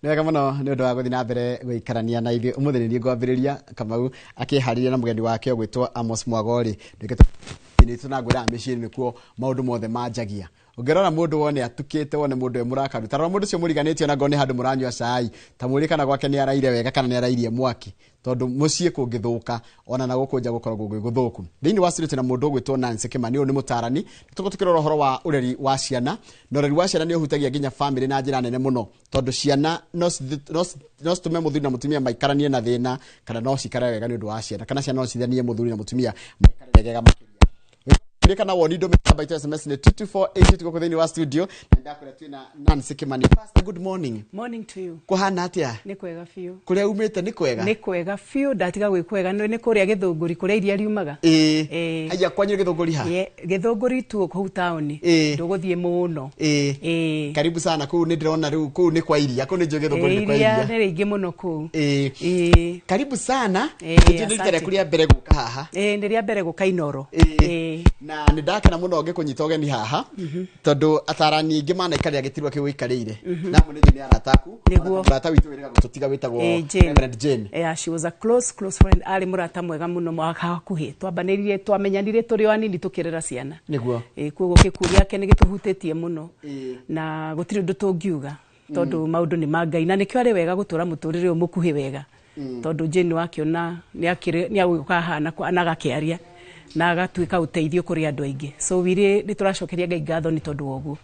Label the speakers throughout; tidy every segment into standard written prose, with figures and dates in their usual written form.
Speaker 1: Nĩ wega mũno nĩ ũndũ wa gũthiĩ na mbere gũikarania na ithuĩ. Ũmũthĩ nĩ niĩ ngwambĩrĩria. Kamau akĩharĩria na mũgeni wake ũgwĩtwo Amos Mwagori. Nĩ na ngwĩraga mĩciĩ nĩkuo maũndũ mothe manjagia. Ũngĩrora mũndũ wone atukĩte, wone mũndũ e mũrakaru, ta rora mũndũ ũcio mũriganĩtio na ngorwo nĩ handũ mũranyua cai, ta mwĩrĩ kana gwake nĩ araire wega kana nĩ arairie mwaki, tondũ mũciĩ kũngĩthũka ona na gũkũ nja gũkoragwo gwĩ gũthũku. Thĩinĩ wa studio twĩna mũndũ ũgwĩtwo Nancy Kimani. Ũyũ nĩ mũtarani. Tũgũ tũkĩrora ũhoro wa ũreri wa ciana, na ũreri wa ciana nĩ ũhutagia nginya famĩlĩ na njĩra nene mũno, tondũ ciana no citũme mũthuri na mũtumia maikaranie na thĩna, kana no cikare wega nĩ ũndũ wa ciana, kana ciana no cithanie mũthuri na mũtumia maikare wega makĩria. Kana woni ndũmĩra namba itũ SMS nĩ 22482. Gũkũ thĩinĩ wa studio na ndakwĩra twĩna Nancy Kimani. Pastor, good morning.
Speaker 2: Morning to you.
Speaker 1: Kũhana atĩa?
Speaker 2: Nĩ kwega biũ.
Speaker 1: Kũrĩa umĩte nĩ kwega?
Speaker 2: Nĩ kwega biũ, ndatiga gwĩ kwega. Nĩ kũrĩa Gĩthũngũri, kũrĩa iria riumaga.
Speaker 1: Ĩĩ. Haya, kwanyu Gĩthũngũri ha?
Speaker 2: Gĩthũngũri tu kũu taũni. Ndũgũthiĩ mũno.
Speaker 1: Ĩĩ. Karibu sana kũu. Nĩ ndĩrona rĩu kũu nĩ kwa iria, kũu nĩ njũĩ Gĩthũngũri nĩ kwa
Speaker 2: iria.
Speaker 1: Iria
Speaker 2: nĩ rĩingĩ mũno kũu.
Speaker 1: Ĩĩ. Karibu sana. Nĩ rita
Speaker 2: asante.
Speaker 1: Rĩaku rĩa mbere gũka haha?
Speaker 2: Ĩĩ, nĩ rĩa mbere gũka Inoro.
Speaker 1: Ĩĩ. Na nĩ ndakena mũno ngĩkũnyita ũgeni haha, tondũ atarani aingĩ manaikarĩra gĩtirwa kĩu ũikarĩire na amwe nĩ njũĩ nĩ arata aku.
Speaker 2: Nĩguo.
Speaker 1: Mũrata witũ wĩrĩga gũtũtiga wĩtagwo
Speaker 2: Ĩĩ, Jane.
Speaker 1: Reverend Jane.
Speaker 2: Yeah, she was a close close friend, arĩ mũrata mwega mũno wa hakuhĩ. Twambanĩrire, twamenyanire tũrĩ o anini tũkĩrera ciana. Ĩĩ, koguo gĩkuũ gĩake nĩ gĩtũhutĩtie mũno. Na gũtirĩ ũndũ tũngiuga, tondũ maũndũ nĩ ma Ngai, na nĩkĩo arĩ wega gũtũra mũtũrĩre ũyũ mũkuhĩ wega, tondũ Jane wakĩona nĩ agũgĩũka hana na agakĩaria na agatuĩka ũteithio kũrĩ andũ aingĩ. So wirĩ nĩ tũracokeria Ngai ngatho nĩ tondũ wa ũguo.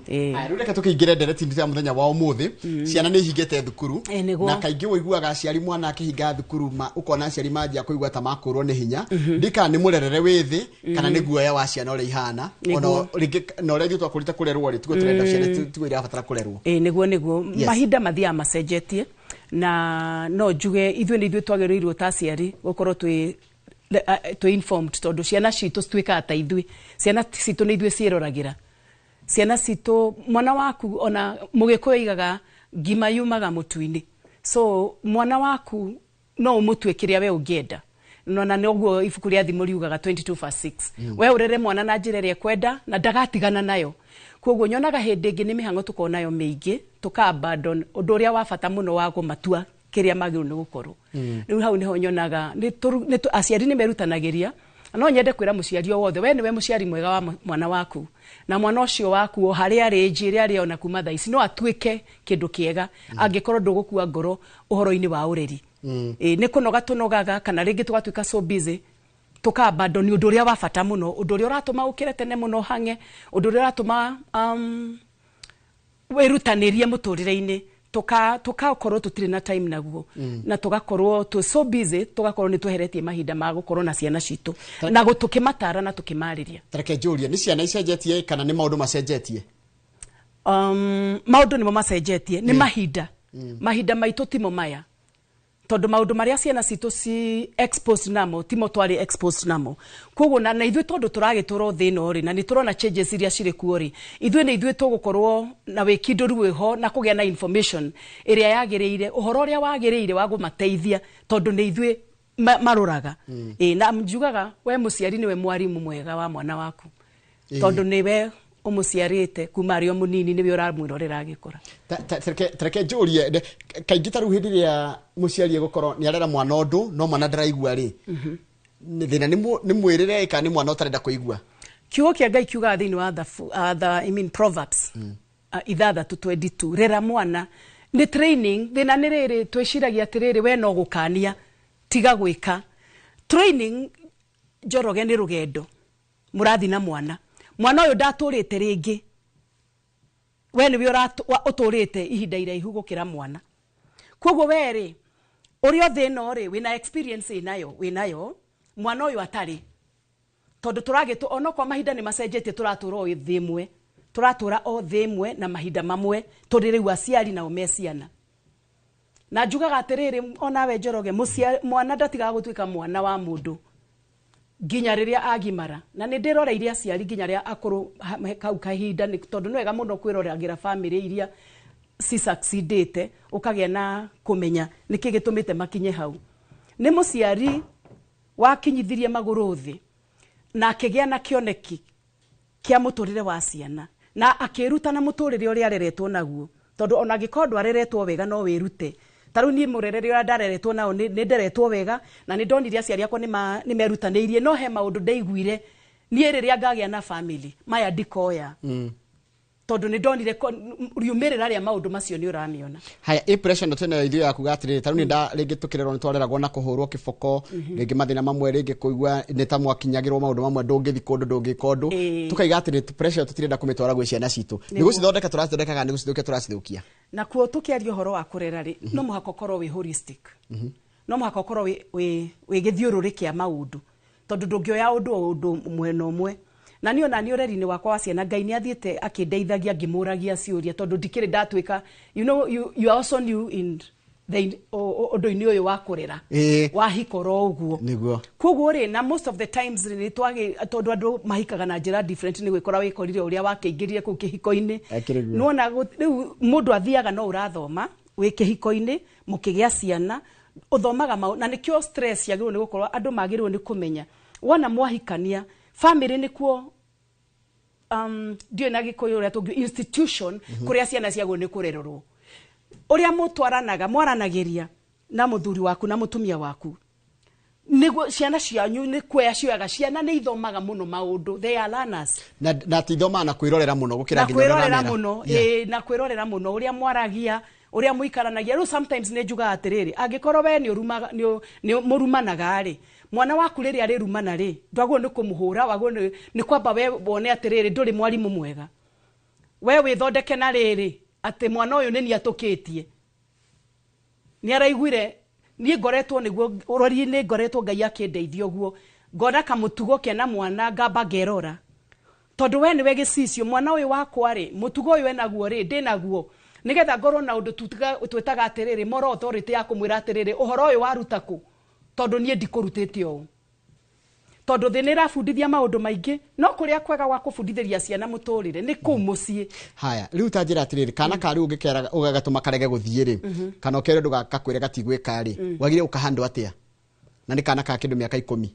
Speaker 1: Ĩĩ. Aya, rĩu reke tũkĩingĩre ndereti ya mũthenya wa ũmũthĩ. Ciana nĩ ihingĩte thukuru.
Speaker 2: Ĩĩ, nĩguo.
Speaker 1: Na kaingĩ ũiguaga aciari mwana akĩhinga thukuru ũkona aciari manjia kũigua ta makũrwo nĩ hinya. Ndika nĩ mũrerere wĩ thĩ kana nĩ guoya wa ciana ũrĩa ihana, ona rĩngĩ na ũrĩa ithuĩ twakũrĩte kũrerwo rĩ, tiguo tũrenda ciana, tiguo irabatara kũrerwo.
Speaker 2: Ĩĩ, nĩguo. Mahinda mathiaga macenjetie, na no njuge ithuĩ nĩ ithuĩ twagĩrĩirwo ta aciari gũkorwo twĩ informed, tondũ ciana citũ cituĩkaga ta ithuĩ. Ciana citũ nĩ ithuĩ ciĩroragĩra ciana citũ. Mwana waku, ona mũgĩkũyũ aigaga ngima yumaga mũtu-inĩ, so mwana waku no ũmũtue kĩrĩa we ũngĩenda. No na noguo ibuku rĩa Thimo riugaga 22 verse 6, we ũrere mwana na njĩra ĩrĩa ekwenda na ndagatigana nayo. Koguo nyonaga hĩndĩ ĩngĩ nĩ mĩhang'o tũkorwo nayo mĩingĩ, tũka abandon ũndũ ũrĩa wa bata mũno wa kũmatua kĩrĩa magĩrĩirwo nĩ gũkorwo. Rĩu hau nĩho nyonaga aciari nĩ merutanagĩria. No nyende kwĩra mũciari o wothe, we nĩwe mũciari mwega wa mwana waku, na mwana ũcio waku o harĩa arĩ, njĩ ĩrĩa arĩ ona kuma thaa ici, no atuĩke kĩndũ kĩega angĩkorwo ndũgũkua ngoro ũhoro-inĩ wa ũreri. Ĩĩ, nĩ kũnoga tũnogaga, kana rĩngĩ tũgatuĩka so busy tũka abandon ũndũ ũrĩa wa bata mũno, ũndũ ũrĩa ũratũma ũkĩre tene mũno hang'e, ũndũ ũrĩa ũratũma wĩrutanĩrie mũtũrĩre-inĩ, tũkakorwo tũtirĩ na time naguo, na tũgakorwo twĩ so busy, tũgakorwo nĩ tweheretie mahinda ma gũkorwo na ciana citũ na tũkĩmatara na tũkĩmarĩria.
Speaker 1: Tareke njũrie, nĩ ciana icenjetie kana nĩ maũndũ macenjetie?
Speaker 2: Maũndũ nĩmo macenjetie, nĩ mahinda. Mahinda maitũ timo maya, tondũ maũndũ marĩa ciana citũ ci exposed namo timo twarĩ exposed namo. Koguo na ithuĩ tondũ tũragĩtũra thĩ ĩno rĩ, na nĩ tũrona changes iria cirĩ kuo rĩ, ithuĩ nĩ ithuĩ tũgũkorwo na wĩkindũru wĩho na kũgĩa na information ĩrĩa yagĩrĩire, ũhoro ũrĩa wagĩrĩire wa kũmateithia, tondũ nĩ ithuĩ maroraga. Ĩĩ, na njugaga we mũciari nĩwe mwarimũ mwega wa mwana waku, tondũ nĩwe ũmũciarĩte kuma arĩ o mũnini, nĩwe ũramwĩrorera agĩkũra.
Speaker 1: Tareke njũrie, kaingĩ ta rĩu hĩndĩ ĩrĩa mũciari egũkorwo nĩ arera mwana ũndũ no mwana ndaraigua rĩ, nĩ thĩna nĩ mwĩrĩre kana nĩ mwana ũtarenda kũigua?
Speaker 2: Kiugo kĩa Ngai kiugaga thĩinĩ wa the, I mean Proverbs 6:22, rera mwana nĩ training. Thĩna nĩ rĩrĩ, twĩciragia atĩrĩrĩ, we no gũkania, tiga gwĩka training. Njoroge, nĩ rũgendo mũrathi na mwana. Mwana ũyũ ndatũrĩte rĩngĩ, we nĩwe ũtũrĩte ihinda iraihu gũkĩra mwana. Koguo we rĩ, ũrĩ o thĩ ĩno rĩ, wĩna experience ĩnayo wĩnayo mwana ũyũ atarĩ, tondũ tũragĩtũ onokorwo mahinda nĩ macenjetie, tũratũra o thĩ ĩmwe, tũratũra o thĩ ĩmwe na mahinda mamwe tũrĩ rĩu aciari nao me ciana. Na njugaga atĩrĩrĩ, onawe Njoroge, mwana ndatigaga gũtuĩka mwana wa mũndũ nginya rĩrĩa agimara. Na nĩ ndĩroreire aciari nginya arĩa akũrũ kau kahinda, nĩ tondũ nĩ wega mũno kwĩroragĩra bamĩrĩ iria ci succeedĩte, ũkagĩa na kũmenya nĩkĩ gĩtũmĩte makinye hau. Nĩ mũciari wakinyithirie magũrũ thĩ na akĩgĩa na kĩoneki kĩa mũtũrĩre wa ciana, na akĩruta na mũtũrĩre ũrĩa areretwo naguo. Tondũ ona angĩkorwo ndwareretwo wega no wĩrute. Ta rĩu niĩ mũrerere ũrĩa ndareretwo nao, nĩ nderetwo wega na nĩ ndonire aciari akwa nĩ merutanĩirie, no he maũndũ ndaiguire niĩ rĩrĩa ngagĩa na family maya ndikoya, tondũ nĩ ndonire riumĩrĩra rĩa maũndũ macio nĩ ũramĩona.
Speaker 1: Haya, ĩ pressure no twĩnayo ithuĩ yakuga atĩrĩrĩ, ta rĩu nĩ nda rĩngĩ tũkĩrerwo nĩ twareragwo na kũhũrwo kĩboko, rĩngĩ mathĩna mamwe, rĩngĩ kũigua nĩ ta mwakinyagĩrwo maũndũ mamwe, ndũngĩthi kũndũ, ndũngĩka ũndũ. Tukaiga atĩrĩ, pressure ĩyo tũtirenda kũmĩtwara gwĩ ciana citũ. Nĩ gũcithondeka tũracithondeka kana nĩ gũcithũkia tũracithũkia?
Speaker 2: Nakuo tũkĩaria ũhoro wa kũrera rĩ, no mũhaka ũkorwo wĩ holistic, no mũhaka ũkorwo wĩ gĩthiũrũrĩ kĩa maũndũ, tondũ ndũngĩoya ũndũ o ũndũ mwena ũmwe. Na niĩ ona niĩ ũreri-inĩ wakwa wa ciana, Ngai nĩ athiĩte akĩndeithagia ngĩmũragia ciũria, tondũ ndikĩrĩ ndatuĩka, you are also new in the ũndũ-inĩ ũyũ wa kũrera. Wahikora ũguo. Koguo rĩ, na most of the times rĩ, nĩ twagĩ tondũ andũ mahikaga na njĩra different, nĩ gwĩkora wĩkorire ũrĩa wakĩingĩrire kũu kĩhiko-inĩ.
Speaker 1: Akĩrĩ guo.
Speaker 2: Nĩwona rĩu mũndũ athiaga no ũrathoma wĩ kĩhiko-inĩ, mũkĩgĩa ciana ũthomaga na nĩkĩo stress yagĩrĩirwo nĩ gũkorwo andũ magĩrĩirwo nĩ kũmenya wona mwahikania family nĩkuo, ndiũĩ na Gĩkũyũ ũrĩa tũngi institution kũrĩa ciana ciagĩrĩirwo nĩ kũrererwo, ũrĩa mũtwaranaga mwaranagĩria na mũthuri waku na mũtumia waku, nĩguo ciana cianyu nĩ kuoya cioyaga. Ciana nĩ ithomaga mũno maũndũ, they are learners.
Speaker 1: Na tithomaga na kwĩrorera mũno gũkĩra
Speaker 2: na
Speaker 1: nginya ũrĩa
Speaker 2: kwĩrorera
Speaker 1: ũramera.
Speaker 2: mũno. Ĩĩ, na kwĩrorera mũno ũrĩa mwaragia, ũrĩa mũikaranagia. Rĩu sometimes nĩ njugaga atĩrĩrĩ, angĩkorwo we nĩ ũrumaga, nĩ mũrumanaga rĩ, mwana waku rĩrĩa arĩrumana rĩ, ndwagĩrĩirwo nĩ kũmũhũra, wagĩrĩirwo nĩ kwamba we wone atĩrĩrĩ, ndũrĩ mwarimũ mwega, we wĩthondeke na rĩrĩ atĩ mwana ũyũ nĩ niĩ atũkĩtie, nĩ araiguire niĩ ngoretwo nĩguo ũrori-inĩ, ngoretwo Ngai akĩndeithia ũguo, ngona kamũtugo kena mwana ngamba ngerora, tondũ we nĩwe gĩcicio. Mwana ũyũ wakwa rĩ, mũtugo ũyũ enaguo rĩ, ndĩnaguo, nĩgetha ngorwo na ũndũ twĩtaga atĩrĩrĩ moral authority ya kũmwĩra atĩrĩrĩ, ũhoro ũyũ waruta kũ, tondũ niĩ ndikũrutĩte ũũ, tondũ thĩ nĩ ĩrabundithia maũndũ maingĩ, no kũrĩa kwega gwa kũbundithĩria ciana mũtũrĩre nĩ kũu mũciĩ.
Speaker 1: Haya, rĩu ta njĩra atĩrĩrĩ, kana ka rĩu ũngĩkera ũgagatũma karege gũthiĩ rĩ, kana ũkere ũndũ gakwĩre gatigwĩka rĩ, wagĩrĩire gũkahandwo atĩa na nĩ kana ka kĩndũ mĩaka 10?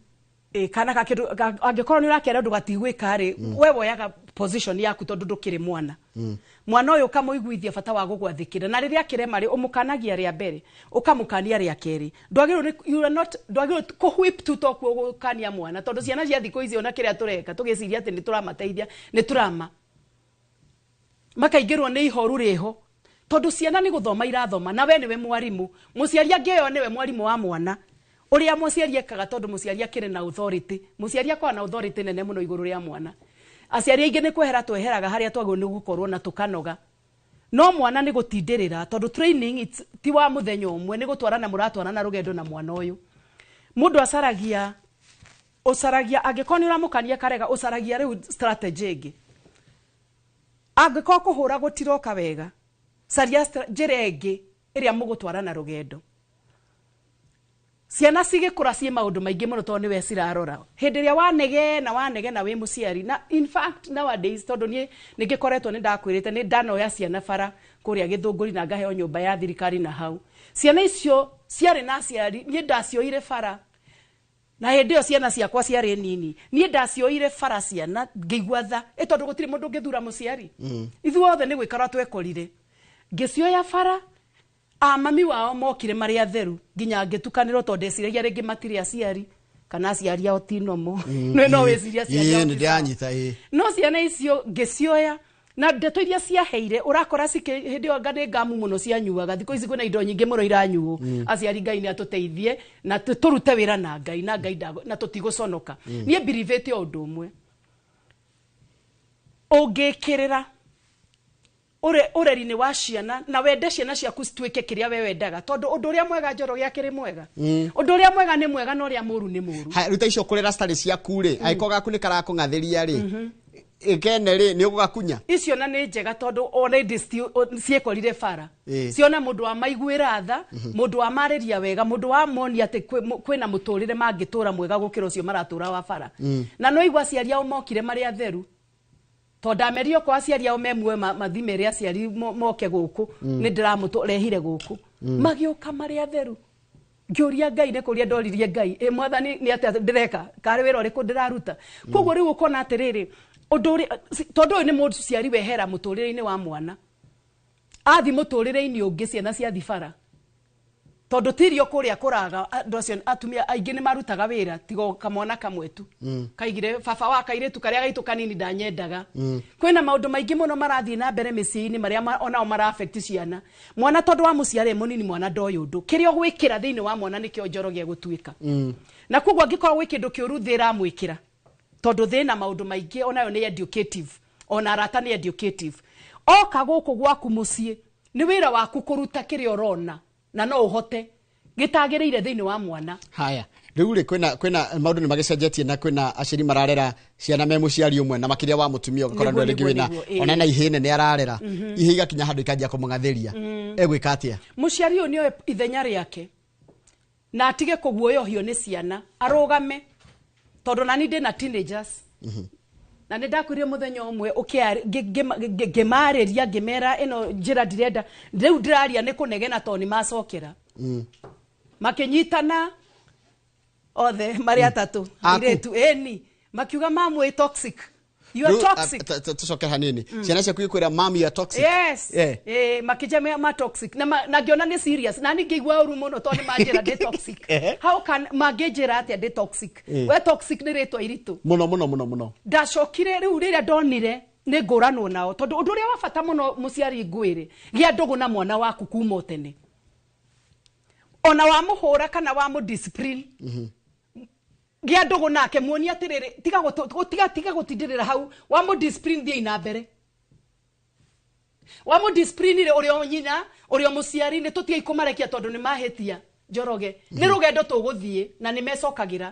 Speaker 2: Ĩ, kana ka kĩndũ angĩkorwo nĩ ũrakera ũndũ gatigwĩka rĩ, we woyaga position yaku, tondũ ndũkĩrĩ mwana. Mwana ũyũ ũkamũiguithia bata wa gũgwathĩkĩra, na rĩrĩa akĩrema rĩ, ũmũkanagia rĩa mbere, ũkamũkania rĩa kerĩ. Ndwagĩrĩirwo nĩ, you are not, ndwagĩrĩirwo kũ-whip tu tokuo gũkania mwana, tondũ ciana cia thikũ ici ona kĩrĩa tũreka tũgĩciria atĩ nĩ tũramateithia, nĩ tũrama makaingĩrwo nĩ ihoru rĩho, tondũ ciana nĩ gũthoma irathoma na we nĩwe mwarimũ. Mũciari angĩoyo nĩwe mwarimũ wa mwana, ũrĩa mũciari ekaga, tondũ mũciari akĩrĩ na authority, mũciari akoragwo na authority nene mũno igũrũ rĩa mwana. Aciari aingĩ nĩ kwehera tweheraga harĩa twagĩrĩirwo nĩ gũkorwo na tũkanoga, no mwana nĩ gũtindĩrĩra, tondũ training it's, ti wa mũthenya ũmwe, nĩ gũtwarana mũratwarana rũgendo na mwana ũyũ. Mũndũ acaragia, ũcaragia angĩkorwo nĩ ũramũkania karega, ũcaragia rĩu strategy ĩngĩ. Angĩkorwo kũhũra gũtiroka wega, caria njĩra ĩngĩ ĩrĩa mũgũtwarana rũgendo. Ciana cigĩkũra ciĩ maũndũ maingĩ mũno, tondũ nĩwe cirarora. Hĩndĩ ĩrĩa wanegena wanegena wĩ mũciari, na in fact nowadays, tondũ niĩ nĩngĩkoretwo nĩ ndakwĩrĩte nĩ ndanoya ciana bara kũrĩa Gĩthũngũri na ngaheo nyũmba ya thirikari, na hau ciana icio ciarĩ na aciari, niĩ ndacioire bara, na hĩndĩ ĩyo ciana ciakwa ciarĩ nini, niĩ ndacioire bara ciana ngĩigua tha, ĩ tondũ gũtirĩ mũndũ ũngĩthura mũciari, ithuothe nĩ gwĩkora twekorire. Ngĩcioya bara, a mami wao mokire marĩ atheru, nginya ngĩtukanĩrwo, tondũ ndeciragia rĩngĩ matirĩ aciari kana aciari ao ti nomo. No wĩcirie aciari ao
Speaker 1: Nĩ
Speaker 2: ti sawa.
Speaker 1: ndĩranyita, ĩĩ.
Speaker 2: No ciana icio ngĩcioya na ndeto iria ciaheire ũrakora cikĩ hĩndĩ ĩyo anga nĩ ngamu mũno cianyuaga. Thikũ ici kwĩna indo nyingĩ mũno iranyuo. Aciari, Ngai nĩ atũteithie na tũrute wĩra na Ngai, na Ngai na tũtigũconoka. Niĩ mbirivĩte o ũndũ ũmwe, ũngĩkĩrĩra ũreri-inĩ wa ciana na wende ciana ciaku cituĩke kĩrĩa we wendaga, tondũ ũndũ ũrĩa mwega, Njoroge, akĩrĩ mwega, ũndũ ũrĩa mwega nĩ mwega na ũrĩa mũru nĩ mũru.
Speaker 1: Haya, rĩu ta icio kũrera citarĩ ciaku rĩ, angĩkorwo gaku nĩ karakũng'athĩria rĩ, ĩkene rĩ, nĩ ũgũgakunya?
Speaker 2: Icio na nĩ njega, tondũ already ciĩkorire bara. Ciona mũndũ wa maiguĩra tha, mũndũ wa marĩria wega, mũndũ wa monia atĩ kwĩna mũtũrĩre mangĩtũra mwega gũkĩra ũcio maratũra wa bara. Na no igua aciari ao mokire marĩ atheru, tondũ ndamerire okorwo aciari ao me muoyo mathimere aciari moke gũkũ, nĩ ndĩramũrehire gũkũ, magĩũka marĩ atheru. Ngĩũria Ngai, nĩ kũria ndoririe Ngai, ĩ Mwathani, nĩ atĩa ndĩreka, karĩ wĩra ũrĩkũ ndĩraruta? Koguo rĩu ũkona atĩrĩrĩ, ũndũ ũrĩa tondũ ũyũ nĩ mũciari wehera mũtũrĩre-inĩ wa mwana. Athi mũtũrĩre-inĩ ũngĩ ciana cia thibara tondũ tirio kũrĩa kũraga andũ acio atumia aingĩ nĩ marutaga wĩra tiga kamwana kamwe tu kaigire baba wa kairĩtu karĩa gaitũ kanini ndanyendaga. Kwĩna maũndũ maingĩ mũno marathiĩ na mbere mĩciĩ-inĩ marĩa onao mara affect ciana. Mwana tondũ wa mũciari mũnini mwana ndoĩ ũndũ kĩrĩa ũgwĩkĩra thĩinĩ wa mwana nĩkĩo Njoroge egũtuĩka. Na koguo angĩkorwo gwĩ kĩndũ kĩũru thĩ ĩramwĩkĩra tondũ thĩ na maũndũ maingĩ onayo nĩ educative, ona arata nĩ educative. Oka gũkũ gwaku mũciĩ nĩ wĩra waku kũruta kĩrĩa ũrona na no ũhote gĩtagĩrĩire thĩinĩ wa mwana.
Speaker 1: Haya, rĩu rĩ kwĩna maũndũ nĩ magĩcenjetie na kwĩna aciari mararera ciana me mũciari ũmwe na makĩria wa mũtumia ũgakora
Speaker 2: Nĩguo,
Speaker 1: ndũ rĩngĩ
Speaker 2: nĩguo,
Speaker 1: wĩna
Speaker 2: nĩguo,
Speaker 1: ona na ihĩ nene ararera ihĩ igakinya handũ ikanjia kũmũng'athĩria egwĩka atĩa?
Speaker 2: Mũciari ũyũ nĩoe ithenya rĩake na atige kũguoyohio nĩ ciana, arũgame tondũ nani ndĩna teenagers na nĩ ndakwĩrire mũthenya ũmwe ngĩmarĩria ngĩmera ĩno njĩra ndirenda rĩu ndĩraria nĩ kũnegena tondũ nĩ macokera makĩnyitana othe marĩ atatũ
Speaker 1: Aku?
Speaker 2: airĩtu ĩni makiuga mamu ĩ toxic, you are
Speaker 1: Rĩu,
Speaker 2: toxic.
Speaker 1: tũcoke hanini ciana ciaku ikwĩra mami you are toxic.
Speaker 2: Yes.
Speaker 1: Eh.
Speaker 2: Makĩnja ma toxic na, na ngĩona nĩ serious na niĩ ngĩigua ũru mũno tondũ nĩ manjĩra ndĩ toxic.
Speaker 1: Ehe.
Speaker 2: How can mangĩnjĩra atĩa ndĩ toxic?
Speaker 1: Eh.
Speaker 2: We toxic nĩ rĩtwa iritũ.
Speaker 1: Mũno mũno mũno mũno.
Speaker 2: Ndacokire rĩu rĩrĩa ndonire nĩ ngũranwo nao tondũ ũndũ ũrĩa wa bata mũno mũciari ngwĩrĩ gĩa ndũgũ na mwana waku kuma o tene ona wamũhũra kana wamũ discipline gĩa ndũgũ nake muonie atĩrĩrĩ tiga tiga gũtindĩrĩra hau wamũ discipline thiĩ na mbere wamũ discipline rĩ ũrĩa o nyina ũrĩa o mũciari nĩ tũtigei kũmarekia tondũ nĩ mahĩtia Njoroge nĩ rũgendo tũgũthiĩ na nĩ mecokagĩra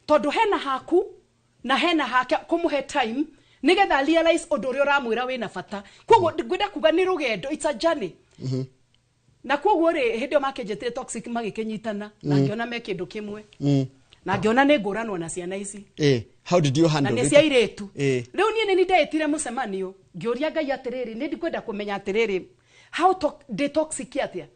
Speaker 2: tondũ hena haku na hena hake kũmũhe time nĩgetha realize ũndũ ũrĩa ũramwĩra wĩna bata. Koguo ngwenda kuga nĩ rũgendo, it's a journey. Na koguo rĩ hĩndĩ ĩyo makĩnjĩtire toxic magĩkĩnyitana na ngĩona me kĩndũ kĩmwe na ngĩona nĩ ngũranwo na ciana ici.
Speaker 1: How did you
Speaker 2: Na
Speaker 1: handle
Speaker 2: nĩ
Speaker 1: it?
Speaker 2: cia airĩtu. Rĩu niĩ nĩ nĩ mũcemanio ngĩũria Ngai atĩrĩrĩ nĩ ndikwenda kũmenya atĩrĩrĩ how ndĩ toxic atĩa.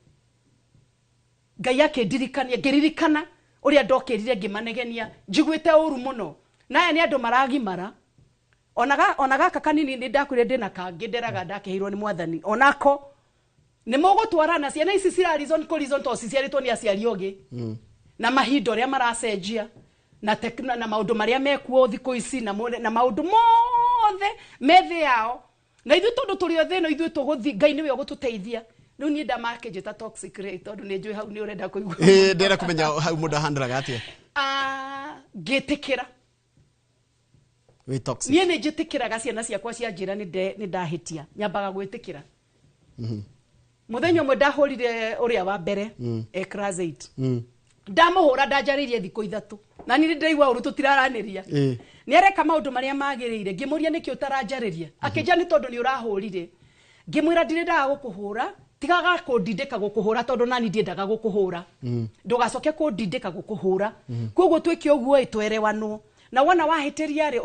Speaker 2: Ngai akĩndirikania ngĩririkana ũrĩa ndokĩrire ngĩmanegenia njiguĩte ũru mũno na aya nĩ andũ maragimara ona gaka kanini nĩ ndakwĩrire ndĩna kangĩ nderaga ndakĩheirwo nĩ mwathani onako nĩ mũgũtwarana ciana ici cira reason kũ reason tondũ ciciarĩtwo nĩ aciari ogĩ na mahinda ũrĩa maracenjia na, na maũndũ marĩa mekuo thikũ ici na, na maũndũ mothe me thĩ yao na ithuĩ tondũ tũrĩ o thĩ ĩno ithuĩ tũgũthiĩ Ngai nĩwe ũgũtũteithia. Rĩu niĩ ndamakĩnjĩta toxic rĩ tondũ nĩ njũĩ hau nĩ ũrenda kũigua.
Speaker 1: Ndĩrenda kũmenya hau mũndũ ahandũraga atĩa.
Speaker 2: Ah, ngĩtĩkĩra.
Speaker 1: Wĩ toxic.
Speaker 2: Niĩ nĩ njĩtĩkĩraga ciana ciakwa cianjĩra nĩ ndahĩtia nyambaga gwĩtĩkĩra. Mũthenya ũmwe ndahũrire ũrĩa wa mbere e class 8 ndamũhũra ndanjarĩirie thikũ ithatũ na niĩ nĩndĩraigua ũru tũtiraranĩria. Nĩ areka maũndũ marĩa magĩrĩire ngĩmũria nĩkĩ ũtaranjarĩria akĩnjĩra nĩ tondũ nĩ ũrahũrire ngĩmwĩra ndirĩ ndaga gũkũhũra tigaga kũndindĩka gũkũhũra tondũ nani ndiendaga gũkũhũra ndũgacoke kũndindĩka gũkũhũra koguo twĩke ũguo ĩ twerewanwo na wona wahĩtĩria rĩ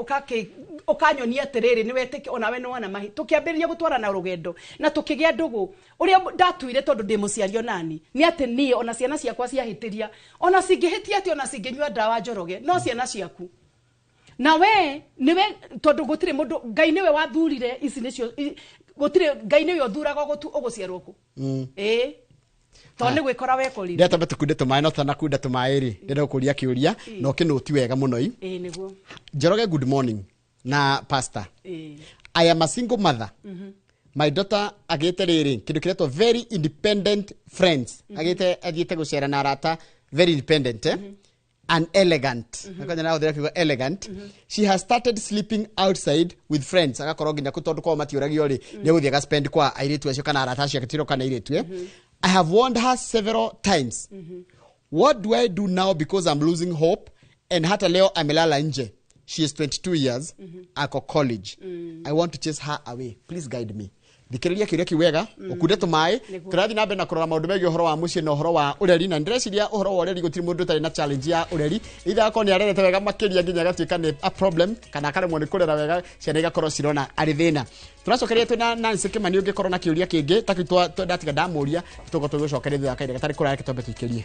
Speaker 2: ũkanyonia atĩrĩrĩ nĩ wetĩkia onawe nĩ wona mahi tũkĩambĩrĩria gũtwarana rũgendo na tũkĩgĩa ndũgũ ũrĩa ndatuire tondũ ndĩ mũciari onani nĩ atĩ niĩ ona ciana ciakwa ciahĩtĩria ona cingĩhĩtia atĩ ona cingĩnyua ndawa Njoroge no ciana ciaku na we niwe tondu gutire mundu Ngai niwe wathurire ici nicio gutire Ngai niwe uthuraga uguciarwo ku ii to ni gwikora wekorire.
Speaker 1: Ndĩratamba tũkunde tũmaĩ no tũtanakunda tũmaĩ rĩ ndĩrenda gũkũria kĩũria na ũkĩnũti wega mũno i.
Speaker 2: Ii niguo.
Speaker 1: Njoroge, good morning na pastor.
Speaker 2: Ii.
Speaker 1: I am a single mother. My daughter agĩte rĩrĩ kĩndũ kĩretwo very independent friends agĩte athiĩte gũcera na arata very independent, eh? And elegant. Akonya na hũthĩra kiugo elegant. She has started sleeping outside with friends agakorwo nginya kũ tondũ kwao matiũragio rĩ nĩ egũthiĩ agaspend kwa airĩtu acio kana arata acio akĩtirwo kana airĩtu, eh? I have warned her several times. What do I do now because I'm losing hope and hata leo amelala nje. She is 22 years, ako college. I want to chase her away. Please guide me. Thikĩrĩria kĩũria kĩu wega ũkunde tũmaĩ
Speaker 2: Nĩguo.
Speaker 1: Tũrathiĩ na mbere na kũrora maũndũ megiĩ ũhoro wa mũciĩ na ũhoro wa ũreri na ndĩreciria ũhoro wa ũreri gũtirĩ mũndũ ũtarĩ na challenge ya ũreri either akorwo nĩ arerete wega makĩria nginya agatuĩka nĩ a problem kana akaremwo nĩ kũrera wega ciana igakorwo cirona arĩ thĩna. Tũracokeria twĩna Nancy Kĩmani ũngĩkorwo na kĩũria kĩngĩ ta kĩu ndatiga ndamũria tũgũkorwo tũgĩcokeria thutha wa kahinda gatarĩ kũraya reke twambe tũikĩrie.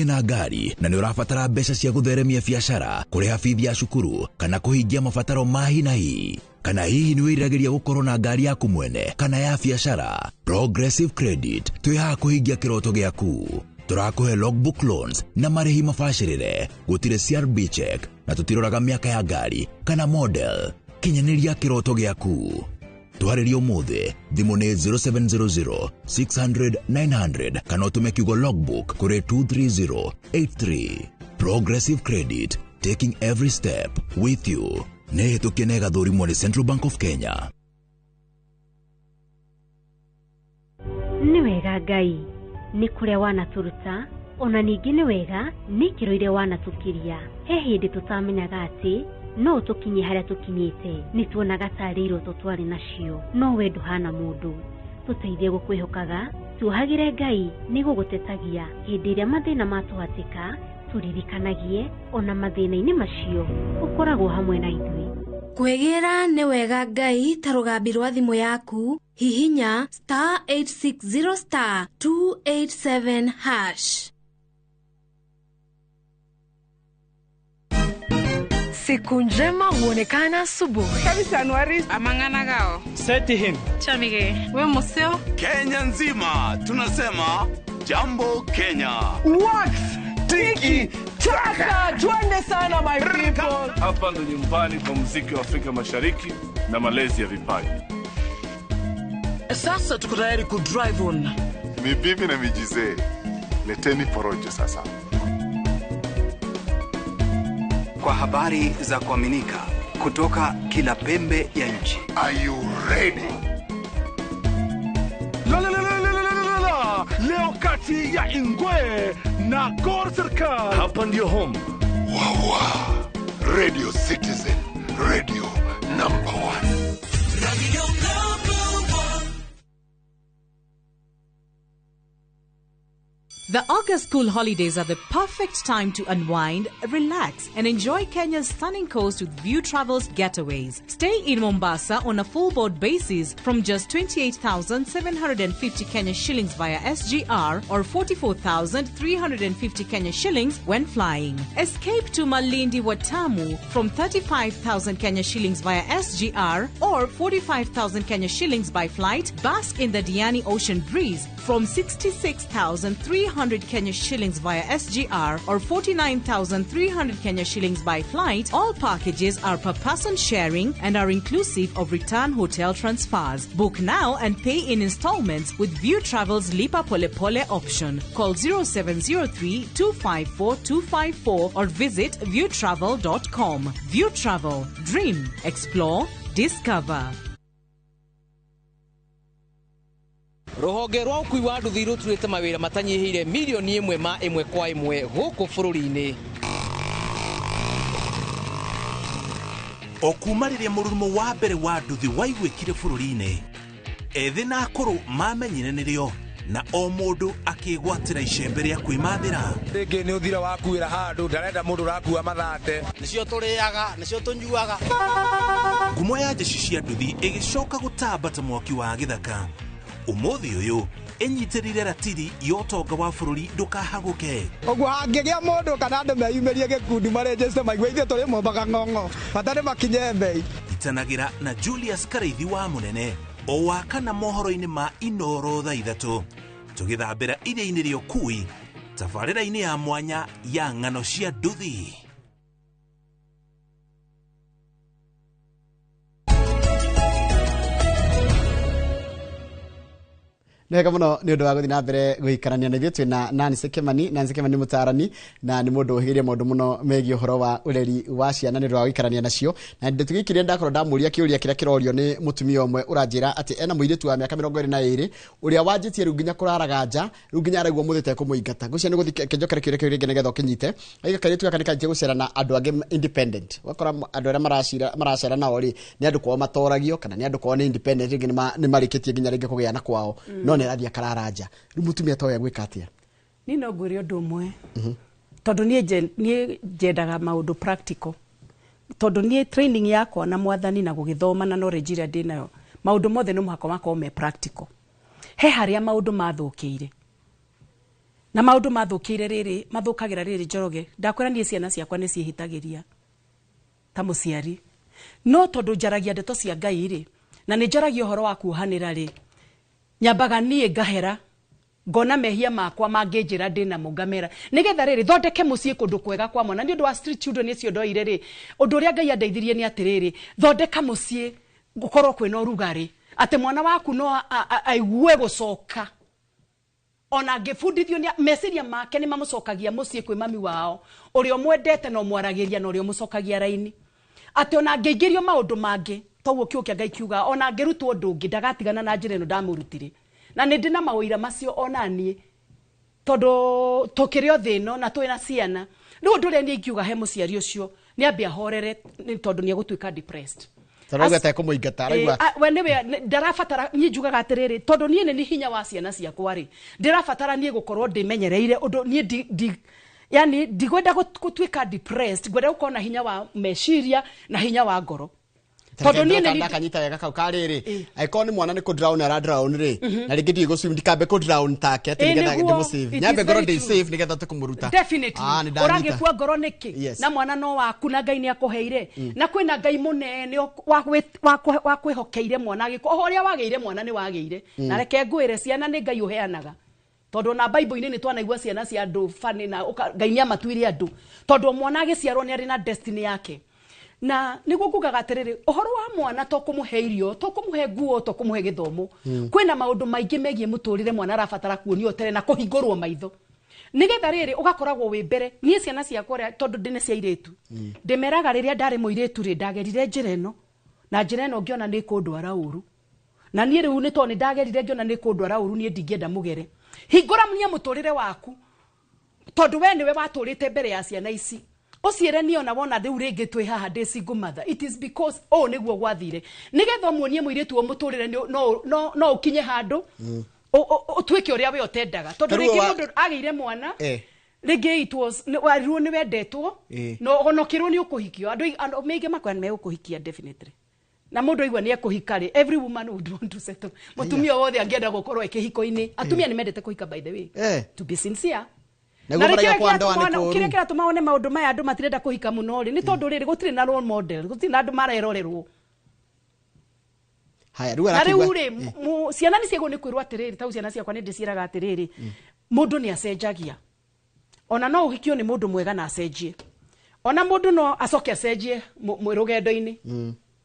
Speaker 3: Wĩna ngari na nĩ ũrabatara mbeca cia gũtheremia biacara, kũrĩha bithi ya cukuru kana kũhingia mabataro ma hi na hi. Kana hihi nĩ wĩriragĩria gũkorwo na ngari yaku mwene kana ya biacara? Progressive Credit twĩ haha kũhingia kĩroto gĩaku. Tũrakũhe logbook loans na marĩhi mabacĩrĩre, gũtirĩ CRB check na tũtiroraga mĩaka ya ngari kana model. Kinyanĩria kĩroto gĩaku. Twarĩrie ũmũthĩ, thimũ nĩ 0700 600 900 kana ũtũme kiugo logbook kũrĩ 23083. Progressive Credit, taking every step with you. Nĩ hĩtũkie na ĩgathũrimwo nĩ Central Bank of Kenya.
Speaker 4: Nĩ wega Ngai nĩ kũrĩa wanatũruta, ona ningĩ nĩ wega nĩ ikĩro iria wanatũkiria. He hĩndĩ tũtamenyaga atĩ no tũkinye harĩa tũkinyĩte, nĩ tuonaga tarĩ iroto twarĩ nacio, no we ndũhana mũndũ. Tũteithie gũkwĩhokaga, tuohagĩre Ngai nĩ gũgũtetagia hĩndĩ ĩrĩa mathĩna matũhatĩka, tũririkanagie ona mathĩna-inĩ macio ũkoragwo hamwe na ithuĩ.
Speaker 5: Kwĩgĩra nĩ wega Ngai ta rũgambi rwa thimũ yaku, hihinya *860 *287 hash.
Speaker 6: Siku njema huonekana asubuhi.
Speaker 7: Amanganagao.
Speaker 8: Seti him.
Speaker 7: Chamige. We museo.
Speaker 9: Kenya nzima tunasema jambo Kenya.
Speaker 8: Wax tiki taka, twende sana my people.
Speaker 10: Hapa ndo nyumbani kwa muziki wa Afrika Mashariki na malezi ya vipaji.
Speaker 11: Sasa tuko tayari ku drive on.
Speaker 12: Ni bibi na mijizee. Leteni porojo sasa.
Speaker 13: Kwa habari za kuaminika kutoka kila pembe ya nchi.
Speaker 12: Are you ready?
Speaker 14: La la la la la la la. Leo kati ya Ingwe na Gor Serikal.
Speaker 10: Hapa ndio home.
Speaker 12: Wawa. Radio Citizen, radio number 1.
Speaker 15: Radio number 1.
Speaker 16: The August school holidays are the perfect time to unwind, relax, and enjoy Kenya's stunning coast with View Travels Getaways. Stay in Mombasa on a full board basis from just 28,750 Kenya shillings via SGR or 44,350 Kenya shillings when flying. Escape to Malindi Watamu from 35,000 Kenya shillings via SGR or 45,000 Kenya shillings by flight. Bask in the Diani Ocean breeze from 66,300 Kenya shillings via SGR or 49,300 Kenya shillings by flight. All packages are per person sharing and are inclusive of return hotel transfers. Book now and pay in installments with View Travel's Lipa Pole Pole option. Call 0703 254 254 or visit viewtravel.com. View Travel. Dream, explore, discover.
Speaker 17: Ruhonge rwa ũkui wa nduthi rũturĩte mawĩra matanyihĩire milioni ĩmwe ma ĩmwe kwa ĩmwe gũkũ bũrũri-inĩ.
Speaker 18: O kuma rĩrĩa mũrurumo wa mbere wa nduthi waiguĩkire bũrũri-inĩ, ethĩ na akũrũ mamenyire nĩrĩo na o mũndũ akĩgwatĩra icembe rĩa kwĩmathĩra.
Speaker 19: Rĩngĩ nĩ ũthira wakuĩra handũ ndarenda mũndũ ũrakua mathate.
Speaker 20: Nĩcio tũrĩaga, nĩcio tũnyuaga.
Speaker 18: Ngumo ya jeshi cia nduthi ĩgĩcoka gũtamba ta mwaki wa gĩthaka. Umuthi uyu ĩnyitĩrĩire ratiri ya ũtonga wa bũrũri ndũkahagũke.
Speaker 21: Ũguo hangĩgĩa mũndũ kana andũ meyumĩrie gĩkundi marenjeste maigue ithuĩ tũrĩ mombaga ng'ong'o bata nĩ makinye mbei.
Speaker 18: Itanagĩra na Julius Karaithi wa Mũnene o wa kana mohoro-inĩ ma Inoro thaa 3 tũgĩthambĩra iria-inĩ rĩa ũkui tabarĩra-inĩ ya mwanya ya ng'ano cia nduthi.
Speaker 1: Nĩ wega mũno nĩ ũndũ wa gũthiĩ na mbere gũikarania na ithuĩ. Twĩna Nancy Kimani. Nancy Kimani nĩ mũtaarani na nĩ mũndũ ũhĩgĩrĩire maũndũ mũno megiĩ ũhoro wa ũreri wa ciana nĩ ũndũ wa gũikarania nacio. Na ndĩtũgĩkirie ndakorwo ndamũria kĩũria kĩrĩa kĩrorio nĩ mũtumia ũmwe ũranjĩra atĩ ena mũirĩtu wa mĩaka 22 ũrĩa wanjĩtie rĩu nginya kũraraga nja, rĩu nginya araigua mũthĩ tekũmũingata. Ngwĩciria nĩ gũthiĩ kĩnjokere kĩũria kĩu rĩngĩ nĩgetha ũkĩnyite. Aiga kairĩtu gaka nĩ kanjia gũcera na andũ angĩ independent. Ũgakora andũ arĩa maracera nao rĩ nĩ andũ kwao matoragio kana nĩ andũ kwao nĩ independent, rĩngĩ nĩ marĩkĩtie nginya rĩngĩ kũgĩa na kwao. No nĩ arathiĩ akarara nja. Rĩu mũtumia ta ũyũ egwĩka atĩa?
Speaker 2: Niĩ no ngwĩre ũndũ ũmwe, tondũ niĩ njendaga maũndũ practical, tondũ niĩ training yakwa na mwathani na gũgĩthoma na knowledge ĩrĩa ndĩnayo, maũndũ mothe no mũhaka makorwo me practical. He harĩa maũndũ mathũkĩire Na maũndũ mathũkĩire rĩrĩ, mathũkagĩra rĩrĩ Njoroge. Ndakwĩra niĩ ciana ciakwa nĩ ciĩhĩtagĩria ta mũciari. No tondũ njaragia ndeto cia Ngai rĩ, na nĩ njaragia ũhoro wa kuohanĩra rĩ, nyambaga niĩ ngahera, ngona mehia makwa mangĩnjĩra ndĩnamo ngamera, nĩgetha rĩrĩ thondeke mũciĩ kũndũ kwega kwa mwana. Nĩ ũndũ wa street children icio ndoire rĩ, ũndũ ũrĩa Ngai andeithirie nĩ atĩrĩrĩ, thondeka mũciĩ gũkorwo kwĩna ũrugarĩ, atĩ mwana waku no aigue gũcoka. Ona angĩbundithio nĩ meciria make nĩ mamũcokagia mũciĩ kwĩ mami wao, ũrĩa ũmwendete na ũmwaragĩria na ũrĩa ũmũcokagia raini. Atĩ ona angĩingĩrio maũndũ mangĩ, toguo kiugo kĩa Ngai kiugaga, ona angĩrutwo ũndũ ũngĩ ndagatigana na njĩra ĩno ndamũrutire. Na nĩ ndĩ na mawĩira macio ona niĩ, tondũ tũkĩrĩ o thĩ ĩno na twĩna ciana. Rĩu ũndũ ũrĩa niĩ ingiuga he mũciari ũcio nĩ ambe ahorere, nĩ tondũ nĩ egũtuĩka depressed.
Speaker 1: Tondũ atekũmũingata, araigua
Speaker 2: We nĩwe ndarabatara. Niĩ njugaga atĩrĩrĩ, tondũ niĩ nĩ hinya wa ciana ciakwa rĩ, ndĩrabatara niĩ gũkorwo ndĩmenyereire ũndũ niĩ ndi yani ndigwenda gũtuĩka depressed, ngwenda gũkorwo na hinya wa meciria na hinya wa ngoro. Tondũ niĩ nĩ
Speaker 1: ndakanyita wega kau karĩrĩ, angĩkorwo nĩ mwana nĩ kũ drown ara drown rĩ, na rĩngĩ ndiũĩ gũ swim, ndikambe kũ drown take atĩ nĩgetha ndĩmũ save, nyambe ngorwo ndĩ safe nĩgetha hote kũmũruta.
Speaker 2: Definitely. Ũragĩkua ngoro nĩkĩ? Na mwana no waku na Ngai nĩ akũheire, na kwĩna Ngai mũnene wa kwĩhokeire mwana agĩkũ, o ũrĩa wagĩire mwana nĩ wagĩire. Na reke ngwĩre, ciana nĩ Ngai ũheanaga. Tondũ na Bible-inĩ nĩ twanaigua ciana cia andũ bani na Ngai nĩ amatuire andũ, tondũ mwana agĩciarwo nĩ arĩ na destiny yake. Na nĩguo ngugaga atĩrĩrĩ, ũhoro wa mwana to kũmũhe irio, to kũmũhe nguo, to kũmũhe gĩthomo. Kwĩna maũndũ maingĩ megiĩ mũtũrĩre mwana arabatara kuonio tene na kũhingũrwo maitho, nĩgetha rĩrĩ ũgakoragwo wĩ mbere. Niĩ ciana ciakwa ũrĩa, tondũ ndĩ nĩ cia airĩtu, ndĩmeraga rĩrĩa ndarĩ mũirĩtu rĩ, ndagerire njĩra ĩno na njĩra ĩno ngĩona nĩ kũndwara ũru, na niĩ rĩu nĩ tondũ nĩ ndagerire ngĩona nĩ kũndwara ũru, niĩ ndingĩenda mũgere. Hingũrania mũtũrĩre waku, tondũ we nĩwe watũrĩte mbere ya ciana ici. Ũciĩre niĩ ona wona rĩu rĩngĩ twĩ haha ndĩ single mother, it is because ũũ nĩguo gwathire, nĩgetha ũmuonie mũirĩtu ũyũ mũtũrĩre no ũkinye handũ ũtuĩke ũrĩa we ũtendaga. Tondũ rĩngĩ mũndũ agĩire mwana, rĩngĩ it was warirwo nĩ wendetwo, no ona ũkĩrwo nĩ ũkũhikio. Andũ maingĩ makwĩra nĩ megũkũhikia definitely, na mũndũ aigua nĩ ekũhika rĩ, every woman would want to settle. Mũtumia wothe angĩenda gũkorwo e kĩhiko-inĩ. Atumia nĩ mendete kũhika, by the way, to be sincere. Na kĩrĩa kĩratũma wone maũndũ maya andũ matirenda kũhika mũno rĩ, nĩ tondũ rĩrĩ gũtirĩ na role model, gũtirĩ na andũ marerorerwo.
Speaker 1: Haya, rĩu arakiuga
Speaker 2: na rĩu rĩ, ciana nĩ ciagwo nĩ kwĩrwo atĩrĩrĩ, tau ciana ciakwa nĩ ndĩciĩraga atĩrĩrĩ, mũndũ nĩ acenjagia. Ona no ũhikio nĩ mũndũ mwega na acenjie, ona mũndũ no acoke acenjie rũgendo-inĩ.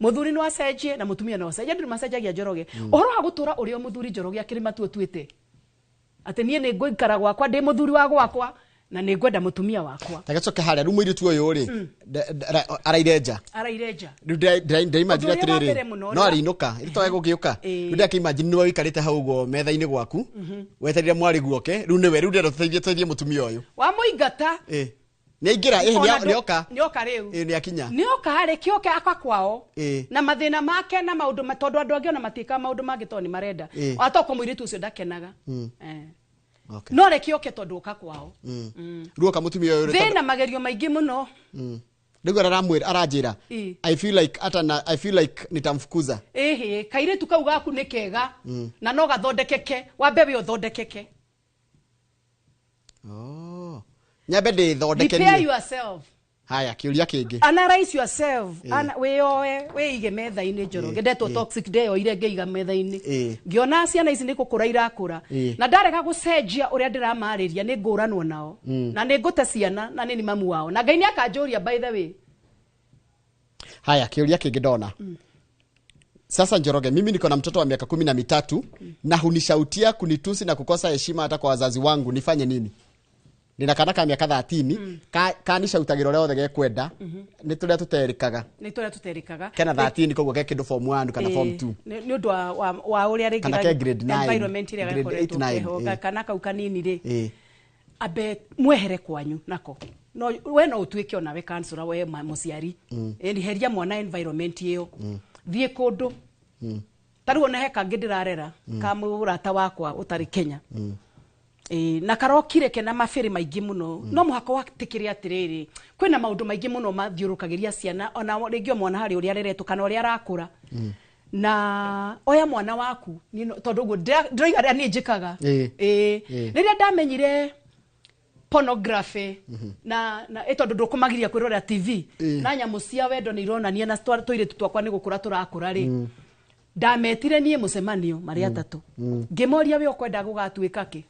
Speaker 2: Mũthuri no acenjie na mũtumia no acenjie, andũ nĩ macenjagia Njoroge. Ũhoro wa gũtũra ũrĩa mũthuri Njoroge akĩrĩ matu ũtuĩte atĩ niĩ nĩ ngũikara gwakwa ndĩ mũthuri wa gwakwa na nĩ ngwenda mũtumia wakwa.
Speaker 1: Ta gĩcoke harĩa rĩu mũirĩtu ũyũ rĩ, araire nja.
Speaker 2: Araire nja.
Speaker 1: Rĩu ndĩraimagine atĩrĩrĩ, no arĩinũka, rĩu to egũgĩũka. Rĩu ndĩrakĩimagine nĩwe ũikarĩte hau ũguo metha-inĩ gwaku, wetereire mwarĩ guoke, rĩu nĩwe, rĩu ndĩrenda tũteithie mũtumia ũyũ.
Speaker 2: Wamũingata.
Speaker 1: Nĩ aingĩra, nĩoka.
Speaker 2: Nĩoka rĩu.
Speaker 1: Nĩakinya.
Speaker 2: Nĩoka rĩ, kĩoke aka kwao. Na mathĩna make na maũndũ, tondũ andũ angĩ ona matiĩkaga maũndũ mangĩ tondũ nĩ marenda. Atoko mũirĩtu ũcio ndakenaga. No reke oke tondũ oka kwao.
Speaker 1: Rĩu oka mũtumia ũyũ rĩ,
Speaker 2: thĩna magerio maingĩ mũno.
Speaker 1: Rĩu aramwĩra, aranjĩra, I feel like ata I feel like nitamfukuza.
Speaker 2: Ĩhĩ, kairĩtu kau gaku nĩ kega na no gathondekeke, wambe we ũthondekeke.
Speaker 1: Nyambe ndĩthondeke niĩ.
Speaker 2: Prepare yourself.
Speaker 1: Haya, kĩũria kĩngĩ.
Speaker 2: Analyze yourself. Wĩyoe, wĩige metha-inĩ Njoroge. Ndetwo toxic ndeyoire ngĩiga metha-inĩ. Ngĩona ciana ici nĩ gũkũra irakũra. Na ndarega gũcenjia ũrĩa ndĩramarĩria nĩ ngũranwo nao. Na nĩ ngũte ciana na nĩ mamu wao. Na Ngai nĩ akanjũria by the way.
Speaker 1: Haya, kĩũria kĩngĩ ndona. Sasa Njoroge, mimi niko na mtoto wa miaka 13 na hunishautia, kunitusi na kukosa heshima hata kwa wazazi wangu, nifanye nini? Nina kana ka miaka 13 kanishautagĩra ũrĩa othe gekwenda, nĩ tũrĩa tũterĩkaga.
Speaker 2: Nĩ tũrĩa tũterĩkaga.
Speaker 1: Kena 13 koguo ke kĩndũ form 1 kana form 2.
Speaker 2: Nĩ ũndũ wa ũrĩa rĩngĩ
Speaker 1: kana ke grade 9,
Speaker 2: environment ĩrĩa gakoretwo keho, kana kau kanini rĩ, ambe mwehere kwanyu nako. No we no ũtuĩke onawe counselor, we mũciari. Heria mwana environment ĩyo. Thiĩ kũndũ. Ta rĩu ona he kangĩ ndĩrarera ka mũrata wakwa ũtarĩ Kenya. Na karokire kena mabĩrĩ maingĩ mũno. No mũhaka watĩkĩre atĩrĩrĩ, kwĩna maũndũ maingĩ mũno mathiũrũkagĩria ciana, ona rĩngĩ o mwana harĩ ũrĩa areretwo kana ũrĩa arakũra. Na oya mwana waku, tondũ ũguo ndĩroiga rĩrĩa niĩ njĩkaga. Rĩrĩa ndamenyire Pornography na tondu ndukumagiria kwirorera TV na nyamu cia wendo ni ironania na tũirĩtu twakwa nĩ gũkũra tũrakũra rĩ. Ndametire niĩ mũcemanio marĩ atatũ, ngĩmoria we ũkwenda gũgatuĩka kĩ,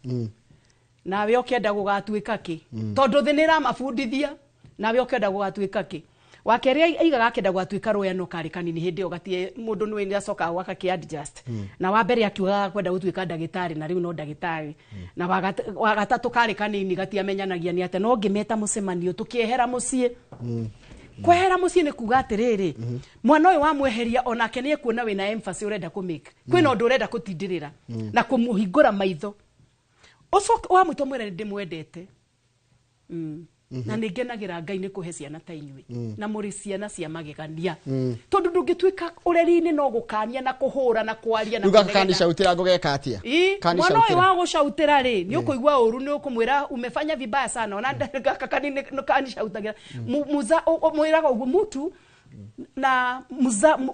Speaker 2: nawe ũkĩenda gũgatuĩka kĩ, tondũ thĩ nĩ ĩramabundithia, nawe ũkĩenda gũgatuĩka kĩ. Wa kerĩ aigaga akĩenda gũgatuĩka rũya no karĩ kanini hĩndĩ ĩyo gatie mũndũ nĩ nĩacokaga gwaka kĩ adjust. Na wa mbere akiugaga kwenda gũtuĩka ndagĩtarĩ na rĩu no ndagĩtarĩ. Na wa gatatũ karĩ kanini gatiamenyanagia nĩ atĩa, no ngĩmeta mũcemanio tũkĩehera mũciĩ. Kwehera mũciĩ nĩ kuga atĩrĩrĩ, mwana ũyũ wamweheria onake nĩ ekuona wĩna emphasis ũrenda kũmake, kwĩna ũndũ ũrenda kũtindĩrĩra na kũmũhingũra maitho. Ũcoke wamwĩta ũmwĩre nĩ ndĩmwendete, na nĩ ngenagĩra Ngai nĩ kũhe ciana ta inyuĩ, na mũrĩ ciana cia magegania, tondũ ndũngĩtuĩka ũreri-inĩ no gũkania na kũhũra na kwaria na
Speaker 1: Rĩu gaka kanicautĩra ngũgeka atĩa?
Speaker 2: Mwana ũyũ wa gũcautĩra rĩ, nĩ ũkũigua ũru, nĩ ũkũmwĩra umefanya vibaya sana. Ona gaka kanini kanicautagĩra mwĩraga ũguo mutu na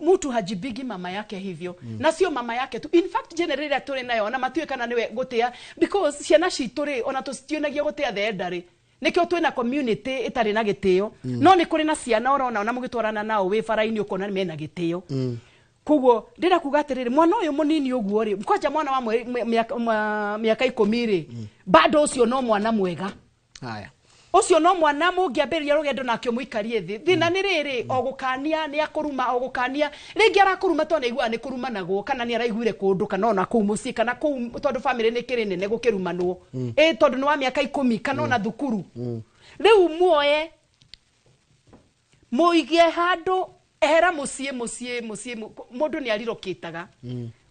Speaker 2: mutu hajibigi mama yake hivyo, na sio mama yake tu. In fact generally ĩrĩa tũrĩ nayo ona matiũĩ kana nĩwe gũtĩa, because ciana citũ rĩ ona tũcitionagia gũtĩa the elderly, nikio twina community itari na gitio. No ni kuri na ciana urona ona mugitwarana nao wi bara-ini ukona mena gitio. Koguo ndira kuga atiriri, mwana uyu munini uguo ri, kwanja mwana wa miaka 10 ri, bado ucio no mwana mwega.
Speaker 1: Haya,
Speaker 2: ucio no mwana mungiambiriria rugendo nake muikarie thi. Thina ni riri, o gukania ni akuruma, o gukania ringi arakuruma to ni aiguaga ni kurumanagwo, kana ni araiguire kundu, kana ona kuu mucii, kana kuu tondu family ni kiri nene gukirumanwo, tondu ni wa miaka 10 kana ona thukuru. Riu muoye muige handu ehera mucii mucii mucii, mundu ni arirokitaga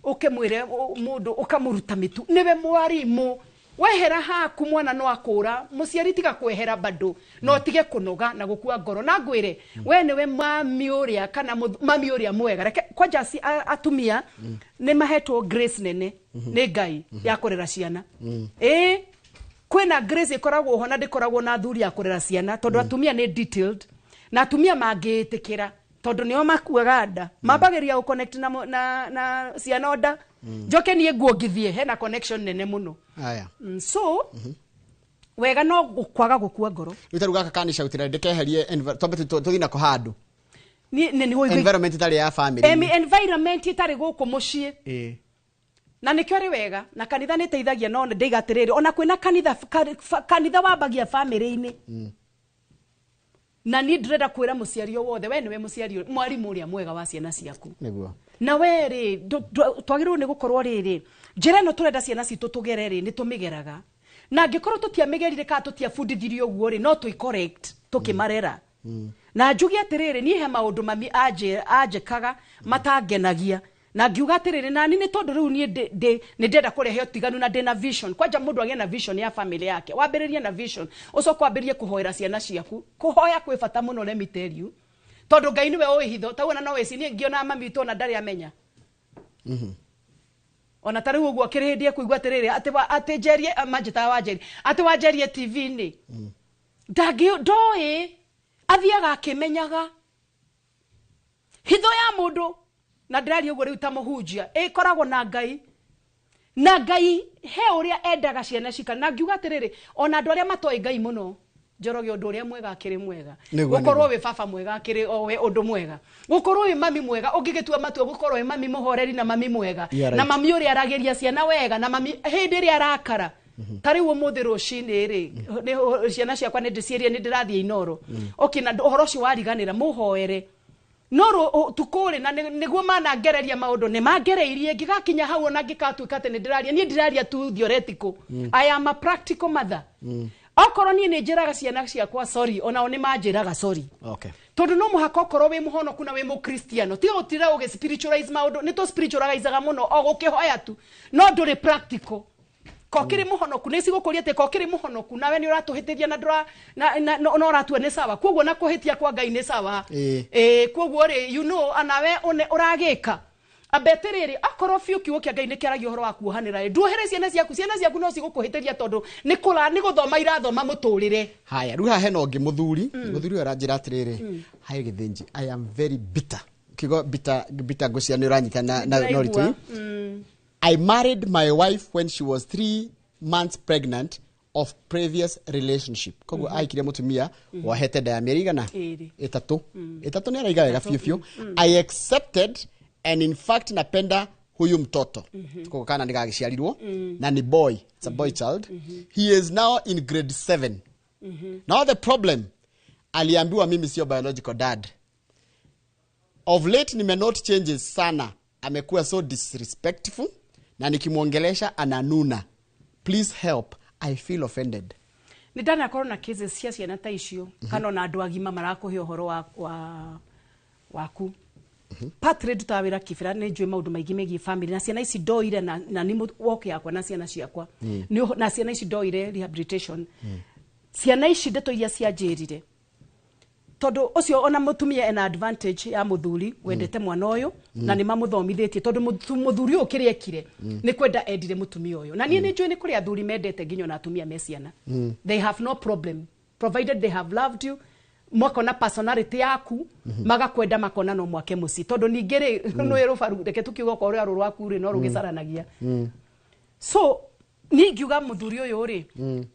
Speaker 2: ukimwire mundu ukamuruta mitu niwe mwarimu. Wehera haku mwana no akura, muciari tiga kwehera bado no tige kunoga na gukua ngoro. Na ngwire we niwe mami uria kana mami uria mwega. Reke kwanja atumia ni mahetwo grace nene ni Ngai ya kurera ciana. Kwina grace ikoragwo ho na ndikoragwo na athuri ya kurera ciana, tondu atumia ni detailed na atumia mangiitikira tondu nio makuaga nda, mambagiria guconnect na ciana nda. Njoke niĩ nguongithie hena connection nene muno.
Speaker 1: Haya.
Speaker 2: So wega no kwaga gukua ngoro.
Speaker 1: Rĩu ta rĩu gaka kanicautĩra ndĩkeherie twambe tũthiĩ nako handũ.
Speaker 2: Ni
Speaker 1: environment itarĩ ya family.
Speaker 2: Environment itarĩ gũkũ mũciĩ. Na nĩkĩo rĩ wega na kanitha nĩ ĩteithagia, no ndĩiga atĩrĩrĩ, ona kwĩna kanitha wambagia family-inĩ. Na niĩ ndĩrenda kwĩra mũciari o wothe, we nĩwe mũciari mwarimũ ũrĩa mwega wa ciana ciaku.
Speaker 1: Nĩguo.
Speaker 2: Na we rĩ, twagĩrĩirwo nĩ gũkorwo rĩrĩ, njĩra ĩno tũrenda ciana citũ tũgere rĩ, nĩ tũmĩgeraga. Na angĩkorwo tũtiamĩgerire kana tũtiabundithirio ũguo rĩ, no tũi correct tũkĩmarera. Na njuge atĩrĩrĩ, niĩ he maũndũ mami anjĩkaga matangenagia. Na ngiuga atĩrĩrĩ, nani nĩ tondũ rĩu niĩ nĩ ndĩrenda kũrehe ũtiganu na ndĩna vision. Kwanja mũndũ agĩe na vision ya family yake, wambĩrĩrie na vision, ũcoke wambĩrĩrie kũhoera ciana ciaku. Kũhoya kwĩ bata mũno, let me tell you, tondu Ngai niwe ũĩ hitho. Ta wona no wĩci niĩ ngĩona mami witũ ona ndarĩ amenya. Ona ta rĩu ũguo akĩrĩ hĩndĩ ekũigua atĩrĩrĩ, atĩ njerie manjĩtaga Wanjeri, atĩ wanjerie TV-inĩ, ndoĩ, athiaga akĩmenyaga hitho ya mũndũ. Na ndĩraria ũguo rĩu ta mũhunjia, ĩkoragwo na Ngai, na Ngai he ũrĩa endaga ciana cikare. Na ngiuga atĩrĩrĩ, ona andũ arĩa matoĩ Ngai mũno, Njoroge ũndũ ũrĩa mwega akĩrĩ mwega, gũkorwo wĩ baba mwega akĩrĩ o we ũndũ mwega, gũkorwo wĩ mami mwega, ũngĩgĩtua matua gũkorwo wĩ mami mũhoreri na mami mwega, na mami ũrĩa aragĩria ciana wega, na mami hĩndĩ ĩrĩa arakara. Ta rĩu ũmũthĩ rũcinĩ rĩ, ciana ciakwa nĩ ndĩciĩrire nĩ ndĩrathiĩ Inoro. Okay, na ũhoro ũcio wariganĩra, mũhoere. No tukũrĩ na nĩguo manangereria maũndũ, nĩ mangereirie ngĩgakinya hau ona ngĩkatuĩka atĩ nĩ ndĩraria. Niĩ ndiraria tu theoretical. I am a practical mother. Okorwo niĩ nĩ njĩraga ciana ciakwa sorry, onao nĩ manjĩraga sorry.
Speaker 1: Okay.
Speaker 2: Tondu no mũhaka ũkorwo wĩ mũhonoku na wĩ mũkristiano, tiga gũtira ũgĩ spiritualize maũndũ. Nĩ tũ spiritualizaga mũno o gũkĩhoya tu, no ndũrĩ practical. Kokĩrĩ mũhonoku nĩ cigũkũria atĩ kokĩrĩ mũhonoku nawe nĩ ũratũhĩtĩria na ndũra no ũratua nĩ sawa, koguo na kũhĩtia kwa Ngai nĩ sawa. Koguo rĩ, you know, anawe ũragĩka ambetiriri akorwo biũ kiugo kĩa Ngai nĩ kĩaragia ũhoro wa kuohanĩra, nduohere ciana ciaku, ciana ciaku no cigũkũhĩtĩria tondũ nĩ kũra nĩ gũthoma irathoma mũtũrĩre.
Speaker 1: Haya, rĩu haha hena ũngĩ mũthuri, mũthuri ũyũ aranjĩra atĩrĩrĩ, hai Gĩthĩnji, I am very bitter. Kiugo bitter, bitter ngũcia nĩ ũranyita na ũritũ. I married my wife when she was 3 months pregnant of previous relationship. Koguo aikirie mutumia wahete nda ya mĩeri igana ĩtatũ. Ĩtatũ nĩ araiga wega biũ biũ. I accepted and in fact napenda huyu mtoto. Koguo kana nĩ gagĩciarirwo na ni boy, it's a boy child. He is now in grade 7. Now the problem, aliambiwa mimi sio biological dad. Of late nimenote changes sana. Amekuwa so disrespectful na nikimwongelesha ananuna. Please help. I feel offended.
Speaker 2: Nĩ ndanakorwo na cases cia ciana ta icio kana ona andũ agima marakũhe ũhoro wa waku. Patri ndutaga wĩra Kibera, nĩ njũĩ maũndũ maingĩ megiĩ family na ciana ici ndoire na nĩ walk yakwa na ciana ciakwa. Na ciana ici ndoire rehabilitation. Ciana ici ndeto iria cianjĩrire tondu ucio ona mutumia ena advantage ya muthuri wendete mwana uyu na ni mamuthomithĩtie tondu muthuri uyu kiria ekire ni kwenda endire mutumia uyu na nie ni njui ni kuri athuri mendete nginya na atumia me ciana. They have no problem provided they have loved you, makona personality yaku magakwenda makona no mwake muci tondu ningĩ rĩ no ĩrũbaru reke tukiuga ko rũa rwaku rĩ no rũgĩcaranagia. So ni ngiuga muthuri uyu ri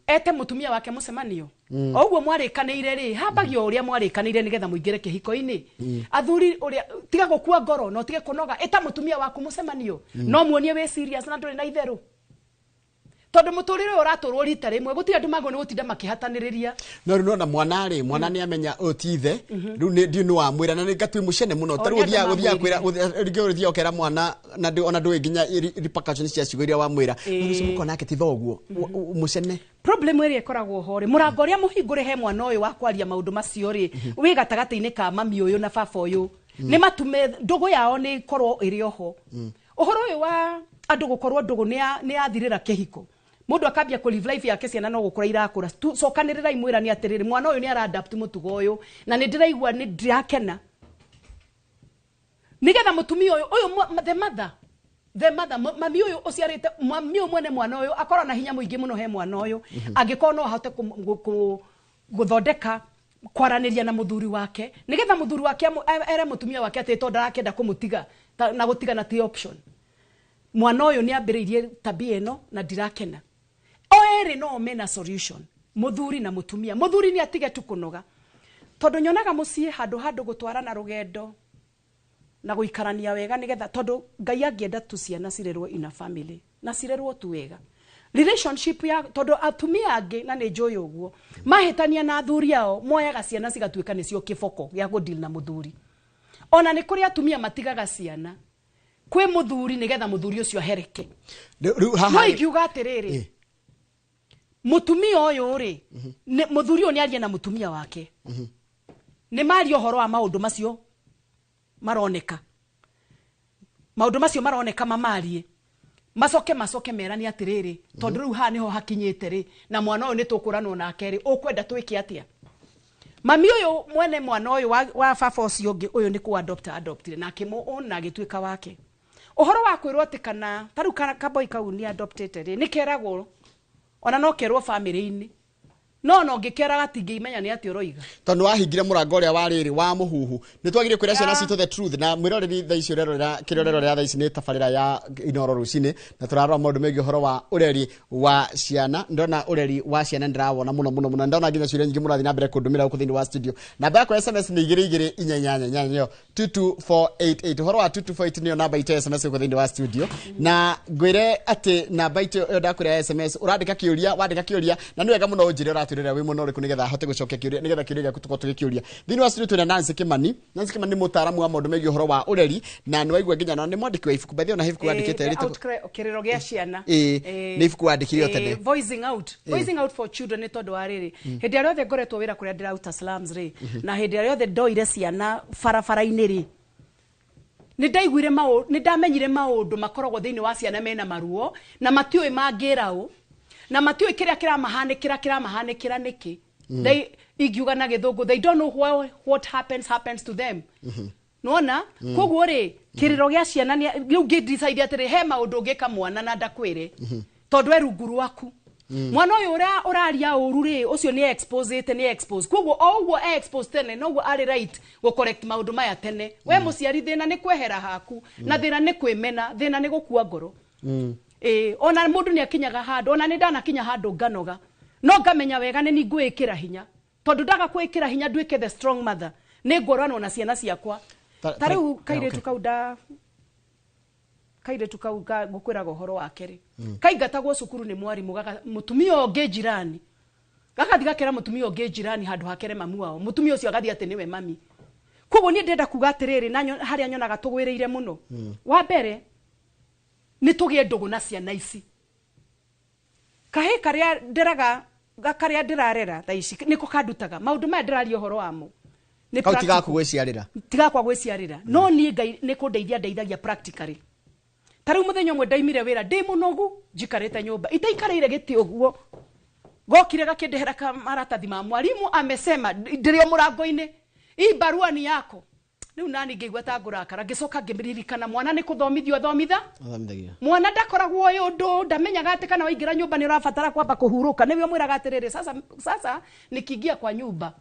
Speaker 2: ete mutumia wake mucemanio o uguo mwarĩkanĩire rĩ hambagio ũrĩa mwarĩkanĩire nĩgetha mũingĩre kĩhiko-inĩ. Athuri ũrĩa tiga gũkua ngoro no tige kũnoga, ĩta mũtumia waku mũcemanio no muonie wĩ serious na ndũrĩ na itherũ tondu mũtũrĩre ũyũ ũratũrwo rita rĩmwe gũtirĩ andũ magwo nĩ gũtinda makĩhatanĩrĩria.
Speaker 1: No rĩu nona mwana rĩ, mwana nĩ amenya ũyũ ti ithe rĩu nĩ ndiũ nĩ wamwĩra na nĩ ngatwĩ mũcene mũno ta rĩu ũthiaga kwĩra rĩngĩ ũthiaga ũkera mwana na ona ndũĩ nginya repercussions cia ciugo iria wamwĩra ũcio mũkona ake ti thoguo mũcene.
Speaker 2: Problem ĩrĩa ĩkoragwo ho rĩ, mũrango ũrĩa mũhingũre he mwana ũyũ wa kwaria maũndũ macio rĩ wĩ gatagatĩ-inĩ ka mami ũyũ na baba ũyũ nĩ matume ndũgũ yao nĩ ĩkorwo ĩrĩ oho. Ũhoro ũyũ wa andũ gũkorwo ndũgũ nĩ yathirĩra kĩhiko, mundu akambia ku live life yake ciana no gukura irakura. Cokanĩrĩra imwĩra nĩ atĩrĩrĩ mwana ũyũ nĩ ara adapt mũtugo ũyũ na nĩ ndĩraigua nĩ ndirakena nĩgetha mũtumia ũyũ ũyũ the mother mami ũyũ ũciarĩte mami ũyũ mwene mwana ũyũ akorwo na hinya mũingĩ mũno he mwana ũyũ angĩkorwo no ahote gũthondeka kwaranĩria na mũthuri wake nĩgetha mũthuri wake ere mũtumia wake atĩ tondũ ndarakĩenda kũmũtiga na gũtigana ti option. Mwana ũyũ nĩ ambĩrĩirie tabia ĩno na ndirakena. O erĩ no mena solution, muthuri na mutumia. Muthuri ni atige tu kunoga tondu nyonaga mucii handu handu gutwarana rugendo na guikarania wega nigetha tondu Ngai angienda tu ciana cirerwo ina family na cirerwo tu wega relationship ya tondu atumia angi na ni njũĩ ũguo mahĩtania na athuri ao moyaga ciana cigatuĩka nĩcio kĩboko gĩa gũdeal na muthuri. Ona nĩ kũrĩ atumia matigaga ciana kwĩ muthuri nigetha muthuri ũcio ahereke. No ingiuga atĩrĩrĩ mutumia ũyũ rĩ muthuri ũyũ nĩarie na mutumia wake nĩ maria ũhoro wa maũndũ macio maroneka maũndũ macio maroneka mamarie macoke merani atĩrĩrĩ tondũ rĩu haha nĩho hakinyĩte rĩ na mwana ũyũ nĩ tũkũranwo nake rĩ ũkwenda twĩke atĩa. Mami ũyũ mwene mwana ũyũ wa baba ũcio ũngĩ ũyũ nĩ kũ adoptire na akĩmũ na agĩtuĩka wake. Ũhoro wa kwĩrwo atĩ kana ta rĩu kaboi kau nĩ adoptĩte rĩ nĩ keragwo ona no kerwo family-inĩ no no ngĩkera gatingĩimenya nĩ atĩ ũroiga
Speaker 1: tondu wahingire mũrango ũrĩa wa rĩrĩ wa mũhuhu nĩ twagire kwĩra ciana citũ the truth na mwĩroreri thaa ici ũrerorera kĩrĩa ũrerorera thaa ici nĩ tabarĩra ya Inooro rũcinĩ na tũrarora maũndũ megiĩ ũhoro wa ũreri wa ciana. Ndona ũreri wa ciana ndĩrawona mũno mũno mũno, ndona nginya ciũria nyingĩ mũrathiĩ na mbere kũndũmĩra gũkũ thĩinĩ wa studio. Namba yakwa ya SMS nĩ 2 2 4 8 22488. Ũhoro wa 2248 nĩyo namba itũ ya SMS gũkũ thĩinĩ wa studio na ngwĩre atĩ namba itũ ĩyo ndakwĩra ya SMS ũrandĩka kĩũria wandĩka kĩũria na nĩ wega mũno ũnjĩre ũratwĩrĩra wĩ mũno ũrĩkũ nĩgetha ahote gũcokia kĩũria nĩgetha kĩũria gĩaku tũkorwo tũgĩkĩũria. Thĩinĩ wa studio twĩna Nancy Kimani. Nancy Kimani nĩ mũtaaramu wa maũndũ megiĩ ũhoro wa ũreri na nĩ waigua nginya na nĩ mwandĩki wa ibuku by the way, ona ibuku wandĩkĩte
Speaker 2: rĩtagwo Kĩrĩro gĩa ciana.
Speaker 1: Nĩ ibuku wandĩkire o tene
Speaker 2: Voicing out for children nĩ tondũ wa rĩrĩ hĩndĩ ĩrĩa yothe ngoretwo wĩra kũrĩa ndĩraruta slums rĩ na hĩndĩ ĩrĩa yothe ndoire ciana barabara-inĩ rĩ nĩ ndaiguire nĩ ndamenyire maũndũ makoragwo thĩinĩ wa ciana mena maruo na matiũĩ mangĩra ũ na matiũĩ kĩrĩa kĩramahanĩkĩra nĩkĩ. They ingiuga na gĩthũngũ they don't know what happens to them. Nona koguo rĩ kĩrĩro gĩa ciana rĩu ngĩ decide atĩrĩ he maũndũ ũngĩka mwana na ndakwĩre tondũ e rungu rwaku. Mwana ũyũ ũrĩa ũraria ũru rĩ ũcio nĩ expose nĩ expose koguo o ũguo e expose tene noguo arĩ right gũ correct maũndũ maya tene. We mũciari thĩna nĩ kwehera haku na thĩna nĩ kwĩmena thĩna nĩ gũkua ngoro. Ona mũndũ nĩ akinyaga handũ ona nĩ ndanakinya handũ nganoga No ngamenya wega nĩ ni ngwĩkĩra hinya, tondũ ndaga kwĩkĩra hinya nduĩke the strong mother, nĩ ngũranwo na ciana ciakwa. Ta rĩu kairĩtu kau nda kairĩtu kau ngũkwĩraga ũhoro wake rĩ, kaingatagwo cukuru nĩ mwarimũ, mũtumia ũngĩ jirani gakathi gakera mũtumia ũngĩ jirani handũ hakere mamu wao, mũtumia ũcio agathiĩ atĩ nĩwe mami. Koguo niĩ ndĩrenda kuga atĩrĩrĩ, na harĩa nyonaga tũgwĩrĩire mũno, wa mbere nĩ tũgĩe ndũgũ na ciana ici. Kahĩ karĩa ndĩraga karĩa ndĩrarera thaa ici nĩko kandutaga maũndũ maya ndĩraria ũhoro wamo.
Speaker 1: Kau tigaku gwĩciarĩra,
Speaker 2: tigakwa gwĩciarĩra, no niĩ Ngai nĩ kũndeithia ndeithagia practically. Ta rĩu mũthenya ũmwe ndaimire wĩra ndĩ mũnogu, njikarĩte nyũmba itaikarĩire gĩtĩ ũguo, gokire gakĩndehera maratathi ma mwalimu amesema ndĩrĩ o mũrango-inĩ, hii barua ni yako. Rĩu nani ngĩigua ta ngũrakara, ngĩcoka ngĩririkana mwana nĩ kũthomithio athomitha. Mwana ndakoragwo ũyũ ũndũ, ndamenyaga atĩ kana waingĩra nyũmba nĩ ũrabatara kwamba kũhurũka. Nĩwe ũmwĩraga atĩrĩrĩ, sasa nikiingia kwa nyumba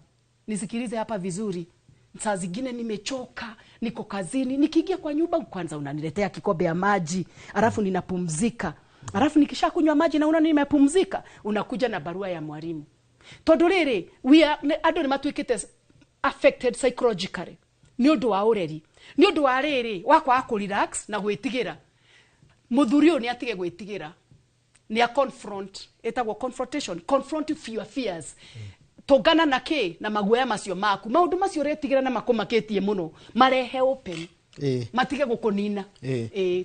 Speaker 2: nisikilize hapa vizuri, saa zingine nimechoka, niko kazini, nikiingia kwa nyumba kwanza unaniletea kikombe ya maji, alafu ninapumzika, alafu nikishakunywa maji na una nimepumzika, unakuja na barua ya mwalimu. Tondũ rĩrĩ, andũ nĩ matuĩkĩte affected psychologically nĩ ũndũ wa ũreri, nĩ ũndũ wa rĩrĩ wa kwaga kũ relax na gwĩtigĩra. Mũthuri ũyũ nĩ atige gwĩtigĩra, nĩ a confront, ĩtagwo confrontation, confront your fears. Tũngana na kĩ na maguoya macio maku, maũndũ macio ũretigĩra na makũmakĩtie mũno, marehe open, matige gũkũnina.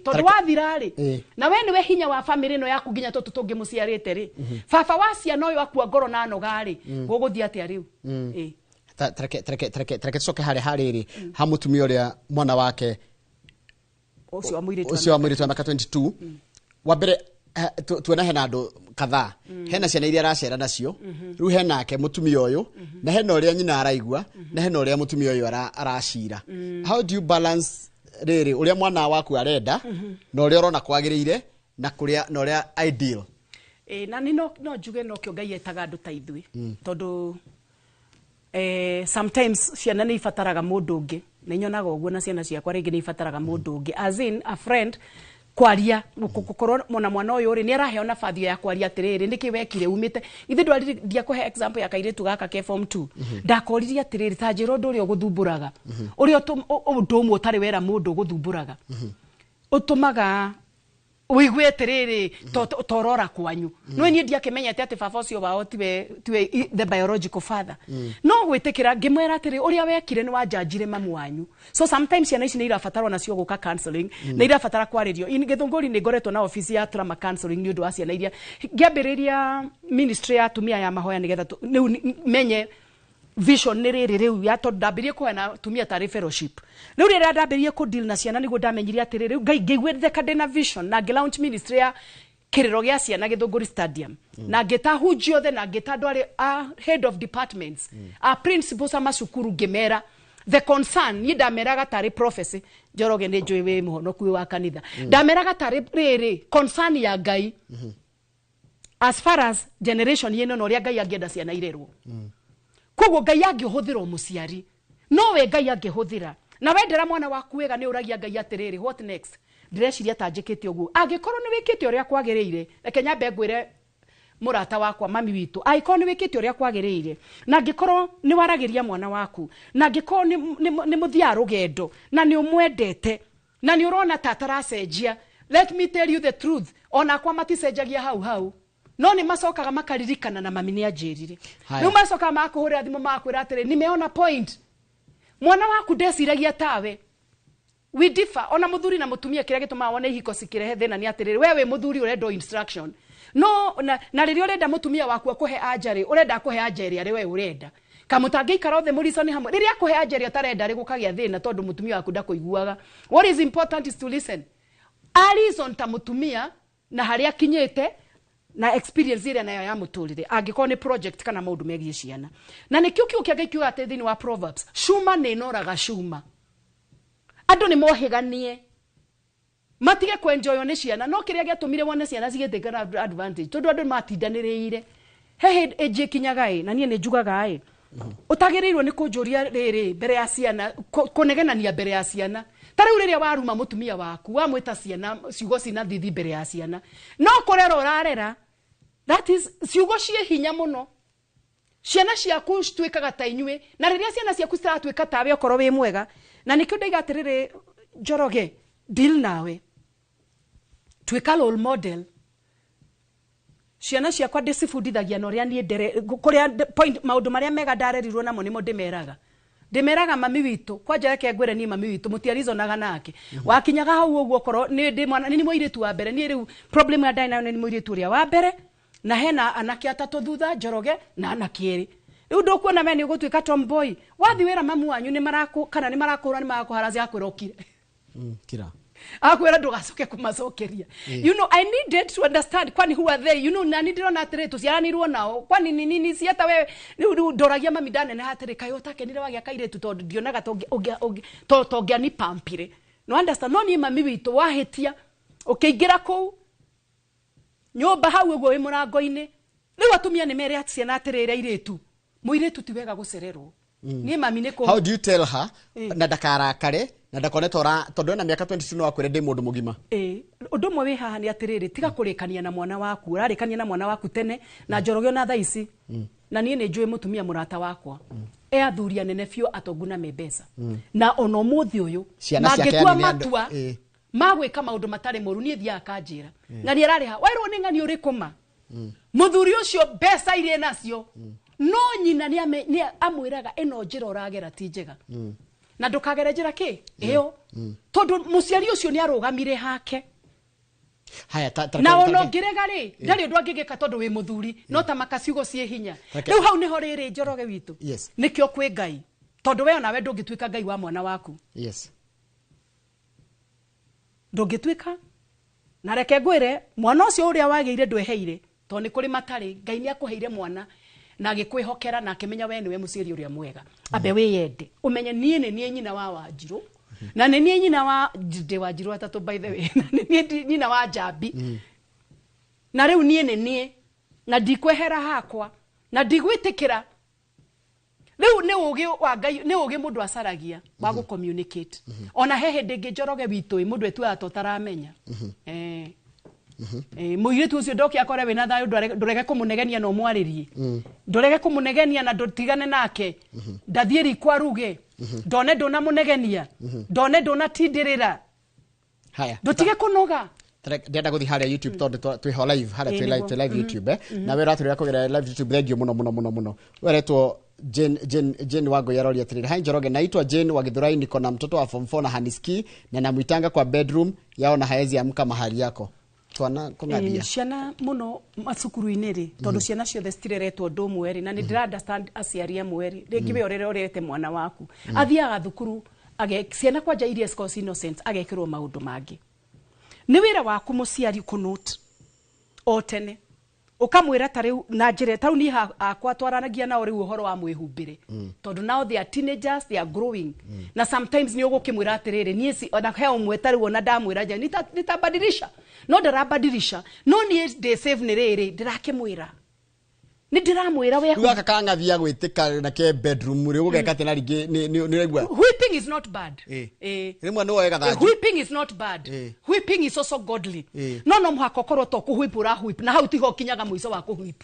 Speaker 2: Tondũ wathira rĩ, na we nĩwe hinya wa family ĩno yaku nginya tũtũ tũngĩ mũciarĩte rĩ, baba wa ciana ũyũ akua ngoro na noga rĩ, gũgũthiĩ atĩa rĩu?
Speaker 1: Tareke tucoke harĩa harĩrĩ ha mũtumia ũrĩa mwana wake
Speaker 2: ũcio wa mũirĩtu
Speaker 1: wa mĩaka 22. Wa mbere tuona hena andũ kadhaa, hena ciana iria aracera nacio, rĩu hena ake mũtumia ũyũ, na hena ũrĩa nyina araigua, na hena ũrĩa mũtumia ũyũ aracira. How do you balance rĩrĩ ũrĩa mwana waku arenda na ũrĩa ũrona kwagĩrĩire na kũrĩa na ũrĩa ideal?
Speaker 2: Na nĩ no njuge nokĩo Ngai etaga andũ ta ithuĩ, tondũ sometimes ciana nĩ ibataraga mũndũ ũngĩ. Nĩ nyonaga ũguo na ciana ciakwa rĩngĩ nĩ ibataraga mũndũ ũngĩ, as in a friend, kwaria gũkorwo mona mwana ũyũ rĩ nĩ araheo nabathi ya kwaria atĩrĩrĩ, nĩkĩ wekire umĩte ithe ndwari. Ndiakũhe example ya kairĩtu gaka ke form 2, ndakoririe atĩrĩrĩ, ta njĩra ũndũ ũrĩa ũgũthumbũraga, ũrĩa ũndũ ũmwe ũtarĩ wera mũndũ ũgũthumbũraga, ũtũmaga ũigue atĩrĩrĩ torora kwanyu. No niĩ ndiakĩmenyete atĩ baba ũcio wao tiwe the biological father. No gwĩtĩkĩra ngĩmwĩra atĩrĩ, ũrĩa wekire nĩ wanjanjire mamu wanyu. So sometimes ciana ici nĩ irabatarwo nacio gũka counseling, nĩ irabatara kwarĩrio. Gĩthũngũri nĩ ngoretwo na obici ya trauma counseling nĩ ũndũ wa ciana iria ngĩambĩrĩria ministry ya atumia ya mahoya, nĩgetha rĩu menye vision nĩ rĩrĩ rĩu ya tondũ ndambĩrĩrie kũheana atumia tarĩ fellowship. Rĩu rĩrĩa ndambĩrĩrie kũ deal na ciana nĩguo ndamenyire atĩrĩrĩ, rĩu Ngai ngĩiguithĩka ndĩna vision, na ngĩ launch ministry ya kĩrĩro gĩa ciana Gĩthũngũri Stadium, na ngĩta hunji othe, na ngĩta andũ arĩa a head of departments, a principals a macukuru, ngĩmera the concern. Niĩ ndameraga tarĩ prophecy, Njoroge nĩ njũĩ wĩ mũhonoku wa kanitha, ndameraga tarĩ rĩrĩ concern ya Ngai as far as generation ĩno na ũrĩa Ngai angĩenda ciana irerwo. Koguo Ngai angĩhũthĩra mũciari, no we Ngai angĩhũthĩra. Na wendera mwana waku wega nĩ ũragia Ngai atĩrĩrĩ, what next? Ndĩreciria ta njĩkĩte ũguo. Angĩkorwo nĩ wĩkĩte ũrĩa kwagĩrĩire, reke nyambe ngwĩre mũrata wakwa mami witũ, angĩkorwo nĩ wĩkĩte ũrĩa kwagĩrĩire, na angĩkorwo nĩ waragĩria mwana waku, na angĩkorwo nĩ mũthiaga rũgendo, na nĩ ũmwendete, na nĩ ũrona ta ataracenjia, let me tell you the truth, onakwa maticenjagia hau hau. No nĩ macokaga makaririkana na mami nĩ anjĩrire. Rĩu macokaga makũhũrĩra thimũ makwĩra atĩrĩ, nimeona point. Mwana waku ndeciragia tawe. We differ. Ona mũthuri na mũtumia kĩrĩa gĩtũmaga wone ihiko cikĩrehe thĩna nĩ atĩrĩrĩ, we wĩ mũthuri ũrenda instruction. No na rĩrĩa ũrenda mũtumia waku akũhe anja rĩ, ũrenda akũhe anja ĩrĩa we ũrenda. Kamũtangĩikara othe mũriconi hamwe. Rĩrĩa akũhe anja ĩrĩa ũtarenda rĩ, gũkagĩa thĩna tondũ mũtumia waku ndakũiguaga. What is important is to listen. A reason ta mũtumia na harĩa akinyĩte na experience ĩrĩa nayo ya mũtũrĩre, angĩkorwo nĩ project kana maũndũ megiĩ ciana. Na nĩkĩo kiugo kĩa Ngai kiugaga atĩ thĩinĩ wa Proverbs, cuma nĩ ĩnoraga cuma. Andũ nĩ mohĩganie, matige kwenjoywo nĩ ciana. No kĩrĩa gĩatũmire wone ciana cigĩtĩka advantage, tondũ andũ matindanĩrĩire. He hĩndĩ ĩnjĩ ĩkinyaga ĩ, na niĩ nĩ njugaga ĩ, ũtagĩrĩirwo nĩ kũnjũria rĩrĩ mbere ya ciana, kũnegenania mbere ya ciana. Ta rĩu rĩrĩa waruma mũtumia waku, wamwĩta ciana ciugo cina thithi mbere ya ciana, no kũrera ũrarera. That is ciugo ciĩ hinya mũno. Ciana ciaku cituĩkaga ta inyuĩ, na rĩrĩa ciana ciaku ciratuĩka tawe okorwo wĩ mwega, na nĩkĩo ndaiga atĩrĩrĩ, Njoroge, deal nawe, tuĩka role model. Ciana ciakwa ndĩcibundithagia na ũrĩa niĩ ndere kũrĩa point maũndũ marĩa mega ndarerirwo namo nĩmo ndĩmeraga. Ndĩmeraga mami witũ, kwanja reke ngwĩre niĩ mami witũ mũtiarizonaga nake. Wakinyaga hau ũguo okorwo nĩ ndĩ mwana, nĩ mũirĩtu wa mbere, niĩ rĩu problem ya ndarĩ nayo nĩ mũirĩtu ũrĩa wa mbere, na hena anake atatũ thutha, Njoroge na anake erĩ. Rĩu ndũkuona me nĩ ũgũtuĩka tomboy. Wathiĩ wĩra mamu wanyu nĩ marakũ kana nĩ marakũhũra, nĩ marakũharacia, akwĩra ũkire.
Speaker 1: Kira.
Speaker 2: Akwĩra ndũgacoke kũmacokeria. You know, I needed to understand kwani who are they? You know, na nĩ ndĩrona atĩrĩ tũciaranirwo nao, kwani ni nini cieta we rĩu ndoragia mami ndaneneha atĩrĩ, kaĩ ũtakenire wagĩa kairĩtu, tondũ ndionaga tongĩanipampire. No understand, no niĩ mami witũ wahĩtia ũkĩingĩra kũu nyũmba hau ũguo wĩ mũrango-inĩ. Rĩu atumia nĩ mere ciana atĩrĩrĩ, airĩtu, mũirĩtu ti wega gũcererwo. Niĩ mami nĩ kũ
Speaker 1: How do you tell her na ndakarakare na ndakone tora tondu ena mĩaka 22 no akwĩre ndĩ mũndũ mũgima?
Speaker 2: Ũndũ ũmwe wĩ haha nĩ atĩrĩrĩ, tiga kũrĩkania na mwana waku. Ũrarĩkania na mwana waku tene na Njoroge ona thaa ici. Na niĩ nĩ njũĩ mũtumia mũrata wakwa e athuri anene biũ, atongu na me mbeca, na ona ũmũthĩ ũyũ
Speaker 1: Ciana ciake
Speaker 2: mangĩtua
Speaker 1: yani nĩ andũ-
Speaker 2: matua magwĩka maũndũ matarĩ moru, niĩ thiaga kanjĩra ng'ani ararĩha wairwo nĩ ng'ani ũrĩkũ ma mũthuri ũcio mbeca iria nacio, no nyina nĩ amwĩraga ĩno njĩra ũragera ti njega, na ndũkagere njĩra kĩ ĩyo, tondũ mũciari ũcio nĩ arũgamire hake.
Speaker 1: Haya, ta
Speaker 2: Na ona ũngĩrega rĩ, ndarĩ ũndũ angĩgĩka tondũ wĩ mũthuri, no ta maka ciugo ciĩ hinya. Rĩu hau nĩho rĩrĩ, Njoroge witũ, nĩkĩo kwĩ Ngai, tondũ we onawe ndũngĩtuĩka Ngai wa mwana waku. Ndũngĩtuĩka. Na reke ngwĩre, mwana ũcio ũrĩa wagĩire ndweheire, tondũ nĩ kũrĩ matarĩ. Ngai nĩ akũheire mwana na agĩkwĩhokera na akĩmenya we nĩwe mũciari ũrĩa mwega. Ambe wĩyende, ũmenye niĩ nĩ niĩ nyina wa Wanjirũ, na nĩ niĩ nyina wa ndĩ Wanjirũ atatũ by the way, na nĩ niĩ nyina wa Njambi, na rĩu niĩ nĩ niĩ, na ndikwehera hakwa na ndigwĩtĩkĩra. Rĩu nĩ ũgĩ wa Ngai, nĩ ũgĩ mũndũ acaragia wa gũ communicate. Ona he hĩndĩ ĩngĩ, Njoroge witũ, mũndũ etuaga ta ũtaramenya. Mũirĩtu ũcio ndoke akore wĩna thayũ, ndũrege kũmũnegenia na ũmwarĩrie, ndũrege kũmũnegenia na ndũtigane nake, ndathiĩ riko aruge, ndone ndũnamũnegenia, ndone ndũnatindĩrĩra.
Speaker 1: Haya.
Speaker 2: Ndũtige kũnoga.
Speaker 1: Ndĩrenda gũthiĩ harĩa YouTube tondũ twĩho live harĩa, twĩ live, twĩ live YouTube, na we ũratũrĩra kũgerera live YouTube, thank you mũno mũno mũno mũno. Weretwo Jane, Jane, Jane Wangui aroria atĩrĩrĩ, "Hi Njoroge, naitwa Jane wa Githurai, niko na mtoto wa form 4 na hanisikii na namuitanga kwa bedroom yao na haezi amka mahali yako." Twana kũng'athia.
Speaker 2: Ciana mũno macukuru-inĩ rĩ, tondũ ciana ciothe citireretwo ũndũ ũmwe rĩ, na nĩ ndĩra understand aciari amwe rĩ, rĩngĩ we ũrere ũrerete mwana waku athiaga thukuru ciana kwanja iria cikoragwo innocent agekĩrwo maũndũ mangĩ. Nĩ wĩra waku mũciari kũnote o tene, ũkamwĩra ta rĩu na njĩra ta rĩu niĩ akwa twaranagia nao rĩu ũhoro wa mwĩhumbĩre, tondũ now they are teenagers, they are growing, na sometimes nĩ ũgũkĩmwĩra atĩrĩrĩ, niĩ ona he ũmwe ta rĩu ona ndamwĩra nja nitabadilisha, no ndarabadilisha, no niĩ ndĩ safe nĩ rĩrĩ ndĩrakĩmwĩra, nĩ ndĩramwĩra we
Speaker 1: Rĩu gaka kang'athia gwĩtĩka na ke bedroom rĩ, ũgeka atĩa na rĩngĩ nĩ ũraigua
Speaker 2: Whipping is not bad.
Speaker 1: Rĩmwe nĩ woe gathanju.
Speaker 2: Whipping is not bad. Whipping is also godly. No mũhaka ũkorwo to kũhwip ũrahwip, na hau tiho ũkinyaga mũico wa kũhwip.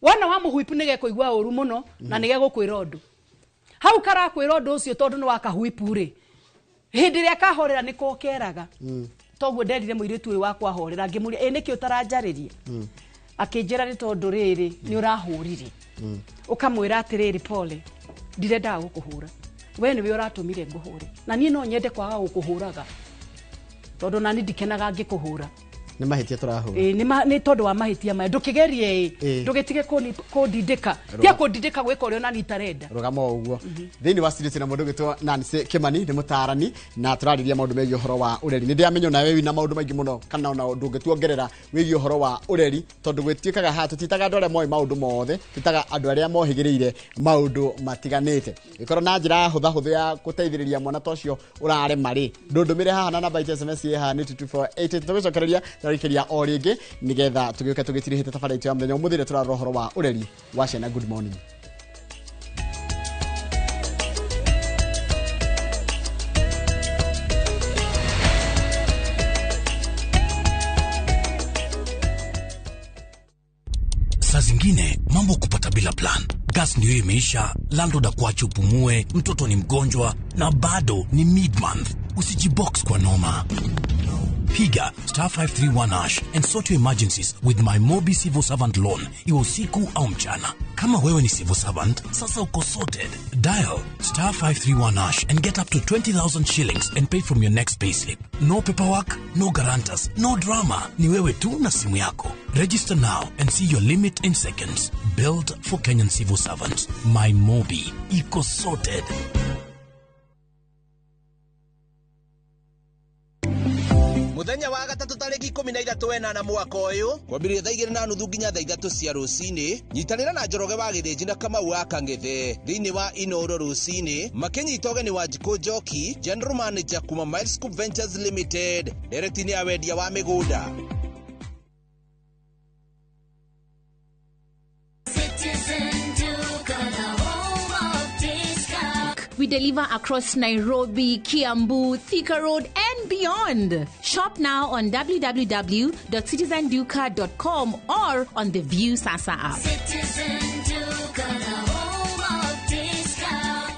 Speaker 2: Wona wa mũhwip nĩ gekũigua ũru mũno na nĩ gegũkwĩra ũndũ. Hau karakwĩra ũndũ ũcio tondũ nĩ wakahwip rĩ, hĩndĩ ĩrĩa kahorera nĩ kokeraga. Toguo nderire mũirĩtu ũyũ wakwa ahorera, ngĩmũria, "Ĩ nĩkĩ ũtaranjarĩria?" Akĩnjĩra nĩ tondũ rĩrĩ nĩ ũrahũrire. Ũkamwĩra atĩrĩrĩ, "Pole, ndirendaga gũkũhũra, we nĩwe ũratũmire ngũhũre, na niĩ no nyende kwaga gũkũhũraga tondũ nani ndikenaga ngĩkũhũra."
Speaker 1: Nĩ mahĩtia tũrahũra.
Speaker 2: Ĩ, nĩ tondũ wa mahĩtia maya ndũkĩgerie ĩ, ndũgĩtige kũndindĩka, tiga kũndindĩka gwĩka ũrĩa onani itarenda.
Speaker 1: Rũgama o ũguo. Thĩinĩ wa studio twĩna mũndũ ũgwĩtwo Nancy Kimani, nĩ mũtaarani, na tũrarĩria maũndũ megiĩ ũhoro wa ũreri. Nĩ ndĩramenya onawe wĩna maũndũ maingĩ mũno kana ona ndũngĩtuongerera wĩgiĩ ũhoro wa ũreri, tondũ gwĩtuĩkaga haha tũtiĩtaga andũ arĩa moĩ maũndũ mothe, twĩtaga andũ arĩa mohĩgĩrĩire maũndũ matiganĩte. Ĩkorwo na njĩra hũthahũthũ ya gũteithĩrĩria mwana ta ũcio ũrarema rĩ, ndũndũmĩre haha na namba itũ SMS ĩ haha nĩ 22488. Tũgĩcokereria tũrarĩkĩria o rĩngĩ nĩgetha tũgĩũke tũgĩtirihĩte tabarĩra itũ ya mũthenya ũmũthĩ ĩrĩa tũrarora ũhoro wa ũreri wa ciana. Good morning.
Speaker 3: Mwingine mambo kupata bila plan. Gas ndio imeisha, landlord akuache upumue, mtoto ni mgonjwa na bado ni mid-month. Usijibox kwa noma. Piga star 531 hash and sort your emergencies with my Mobi Civil Servant Loan, iwe usiku au mchana. Kama wewe ni civil servant, sasa uko sorted. Dial star 531 hash and get up to 20,000 shillings and pay from your next payslip. No paperwork, no guarantors, no drama. Ni wewe tu na simu yako. Register now and see your limit in seconds. Built for Kenyan civil servants. My Mobi. Iko sorted.
Speaker 22: Muthenya wa gatatu tariki 13 mwaka uyu kwambĩrĩria thaa 2:30 nginya thaa 3 cia rũcinĩ nyitanĩra na Njoroge wa Gĩthĩnji na Kamau wa Kang'ethe thĩinĩ wa Inooro rũcinĩ makĩnyita ũgeni wa Njikũ Njoki, General Manager kuma Milescope Ventures Limited, ndereti-inĩ ya wendia wa mĩgũnda.
Speaker 23: We deliver across Nairobi, Kiambu, Thika Road, and beyond. Shop now on www.citizenduka.com or on the View Sasa app.
Speaker 15: Citizen Duka, the home of discount.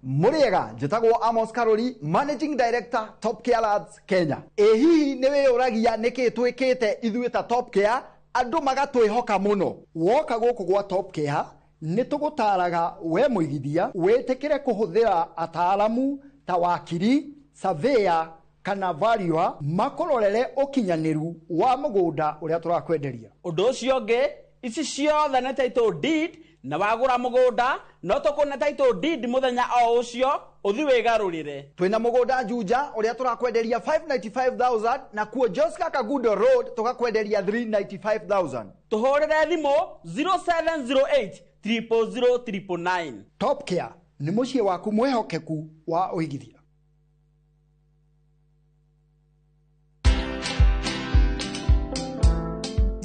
Speaker 1: Muriega, njĩtagwo Amos Karori, Managing Director, Top Care Labs, Kenya. Ĩ hihi nĩ wĩyũragia nĩkĩ twĩkĩte ithuĩ ta Top Care andũ magatwĩhoka mũno. Woka gũkũ gwa Top Care nĩ tũgũtaraga we mũigithia wĩtĩkĩre kũhũthĩra ataaramu ta wakiri, surveyor kana valuer makũrorere ũkinyanĩru wa mũgũnda ũrĩa tũrakwenderia.
Speaker 24: Ũndũ ũcio ũngĩ, ici ciothe nĩ title deed, na wagũra mũgũnda no tũkũne title deed mũthenya o ũcio ũthi wĩgarũrĩre.
Speaker 1: Twĩna mũgũnda Juja ũrĩa tũrakwenderia 595,000 na kuo Joska Kagudo Road tũgakwenderia 395,000.
Speaker 24: Tũhũrĩre thimũ 0708 000 999.
Speaker 1: Top Care nĩ mũciĩ waku mwĩhokeku wa ũigithia.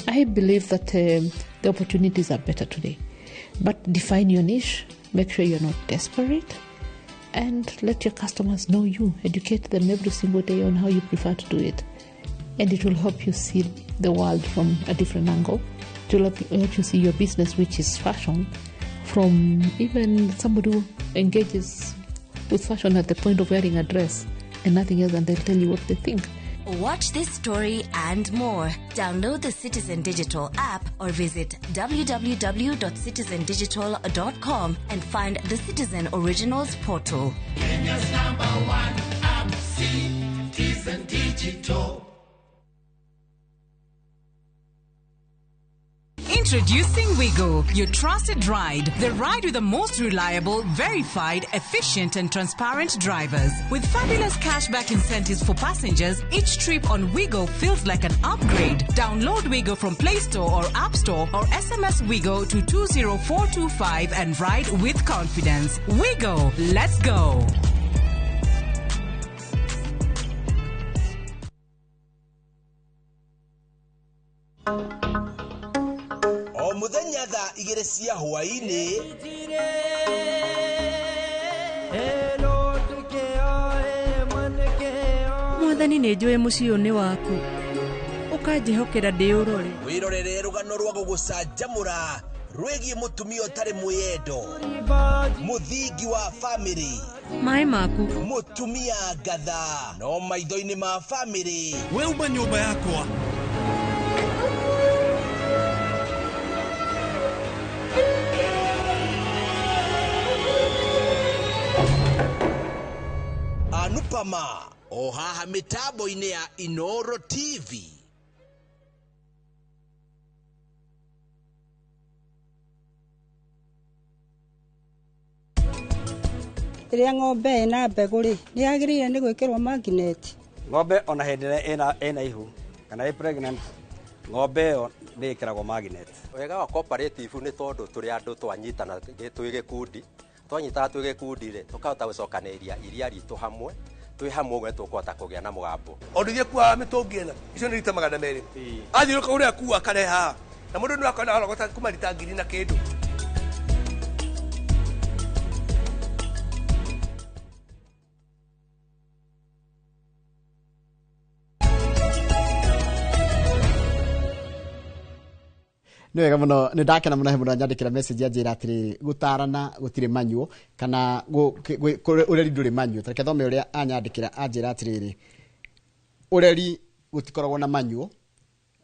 Speaker 25: I believe that the opportunities are better today. But define your niche, make sure you're not desperate, and let your customers know you. Educate them every single day on how you prefer to do it. And it will help you see the world from a different angle. It will help you see your business, which is fashion, from even somebody who engages with fashion at the point of wearing a dress and nothing else, and they'll tell you what they think.
Speaker 26: Watch this story and more. Download the Citizen Digital app or visit www.citizendigital.com and find the Citizen Originals portal.
Speaker 15: Kenya's number one app, Citizen Digital.
Speaker 16: Introducing Wigo, your trusted ride. The ride with the most reliable, verified, efficient and transparent drivers. With fabulous cashback incentives for passengers, each trip on Wigo feels like an upgrade. Download Wigo from Play Store or App Store or SMS Wigo to 20425 and ride with confidence. Wigo, let's go.
Speaker 22: O muthenya thaa 2 cia hwaĩ-inĩ
Speaker 27: Mwathani nĩ njũĩ mũciĩ ũyũ nĩ waku ũkanjĩhokera ndĩũrore.
Speaker 22: Wĩrorere rũgano rwa gũgũcanjamũra rwĩgiĩ mũtumia ũtarĩ mwĩyendo, mũthingi wa famĩlĩ,
Speaker 27: maĩ maku,
Speaker 22: mũtumia ngatha no maitho-inĩ ma famĩlĩ.
Speaker 18: We uma nyũmba yakwa.
Speaker 22: Anupama o haha mitambo-inĩ ya Inooro TV.
Speaker 28: Rĩrĩa ng'ombe ĩna mbegũ rĩ, nĩ yagĩrĩire nĩ gwĩkĩrwo magnet.
Speaker 29: Ng'ombe ona hĩndĩ ĩrĩa ĩna ihu kana ĩ pregnant, ng'ombe ĩyo nĩ ĩkĩragwo magnet.
Speaker 30: Wega wa cooperative nĩ tondũ tũrĩ andũ twanyitana twĩ gĩkundi, twanyitana twĩ gĩkundi rĩ, tũkahota gũcokanĩrĩria iria ritũ hamwe, twĩ hamwe ũguo nĩtũkũhota kũgĩa na mũgambo.
Speaker 31: Ũndũ iria kuaga mĩtũngi ĩna, icio nĩ rita 200. Athiũrũrũka ũrĩa akua akarehe haha, na mũndũ nĩ akona arogota kuma rita 1000 na kĩndũ.
Speaker 1: Nĩ wega mũno, nĩ ndakena mũno. He mũndũ anyandĩkĩra message anjĩra atĩrĩrĩ, gũtarana gũtirĩ manyuo kana ũreri ndũrĩ manyuo. Tareke thome ũrĩa anyandĩkĩra. Anjĩra atĩrĩrĩ, ũreri gũtikoragwo na manyuo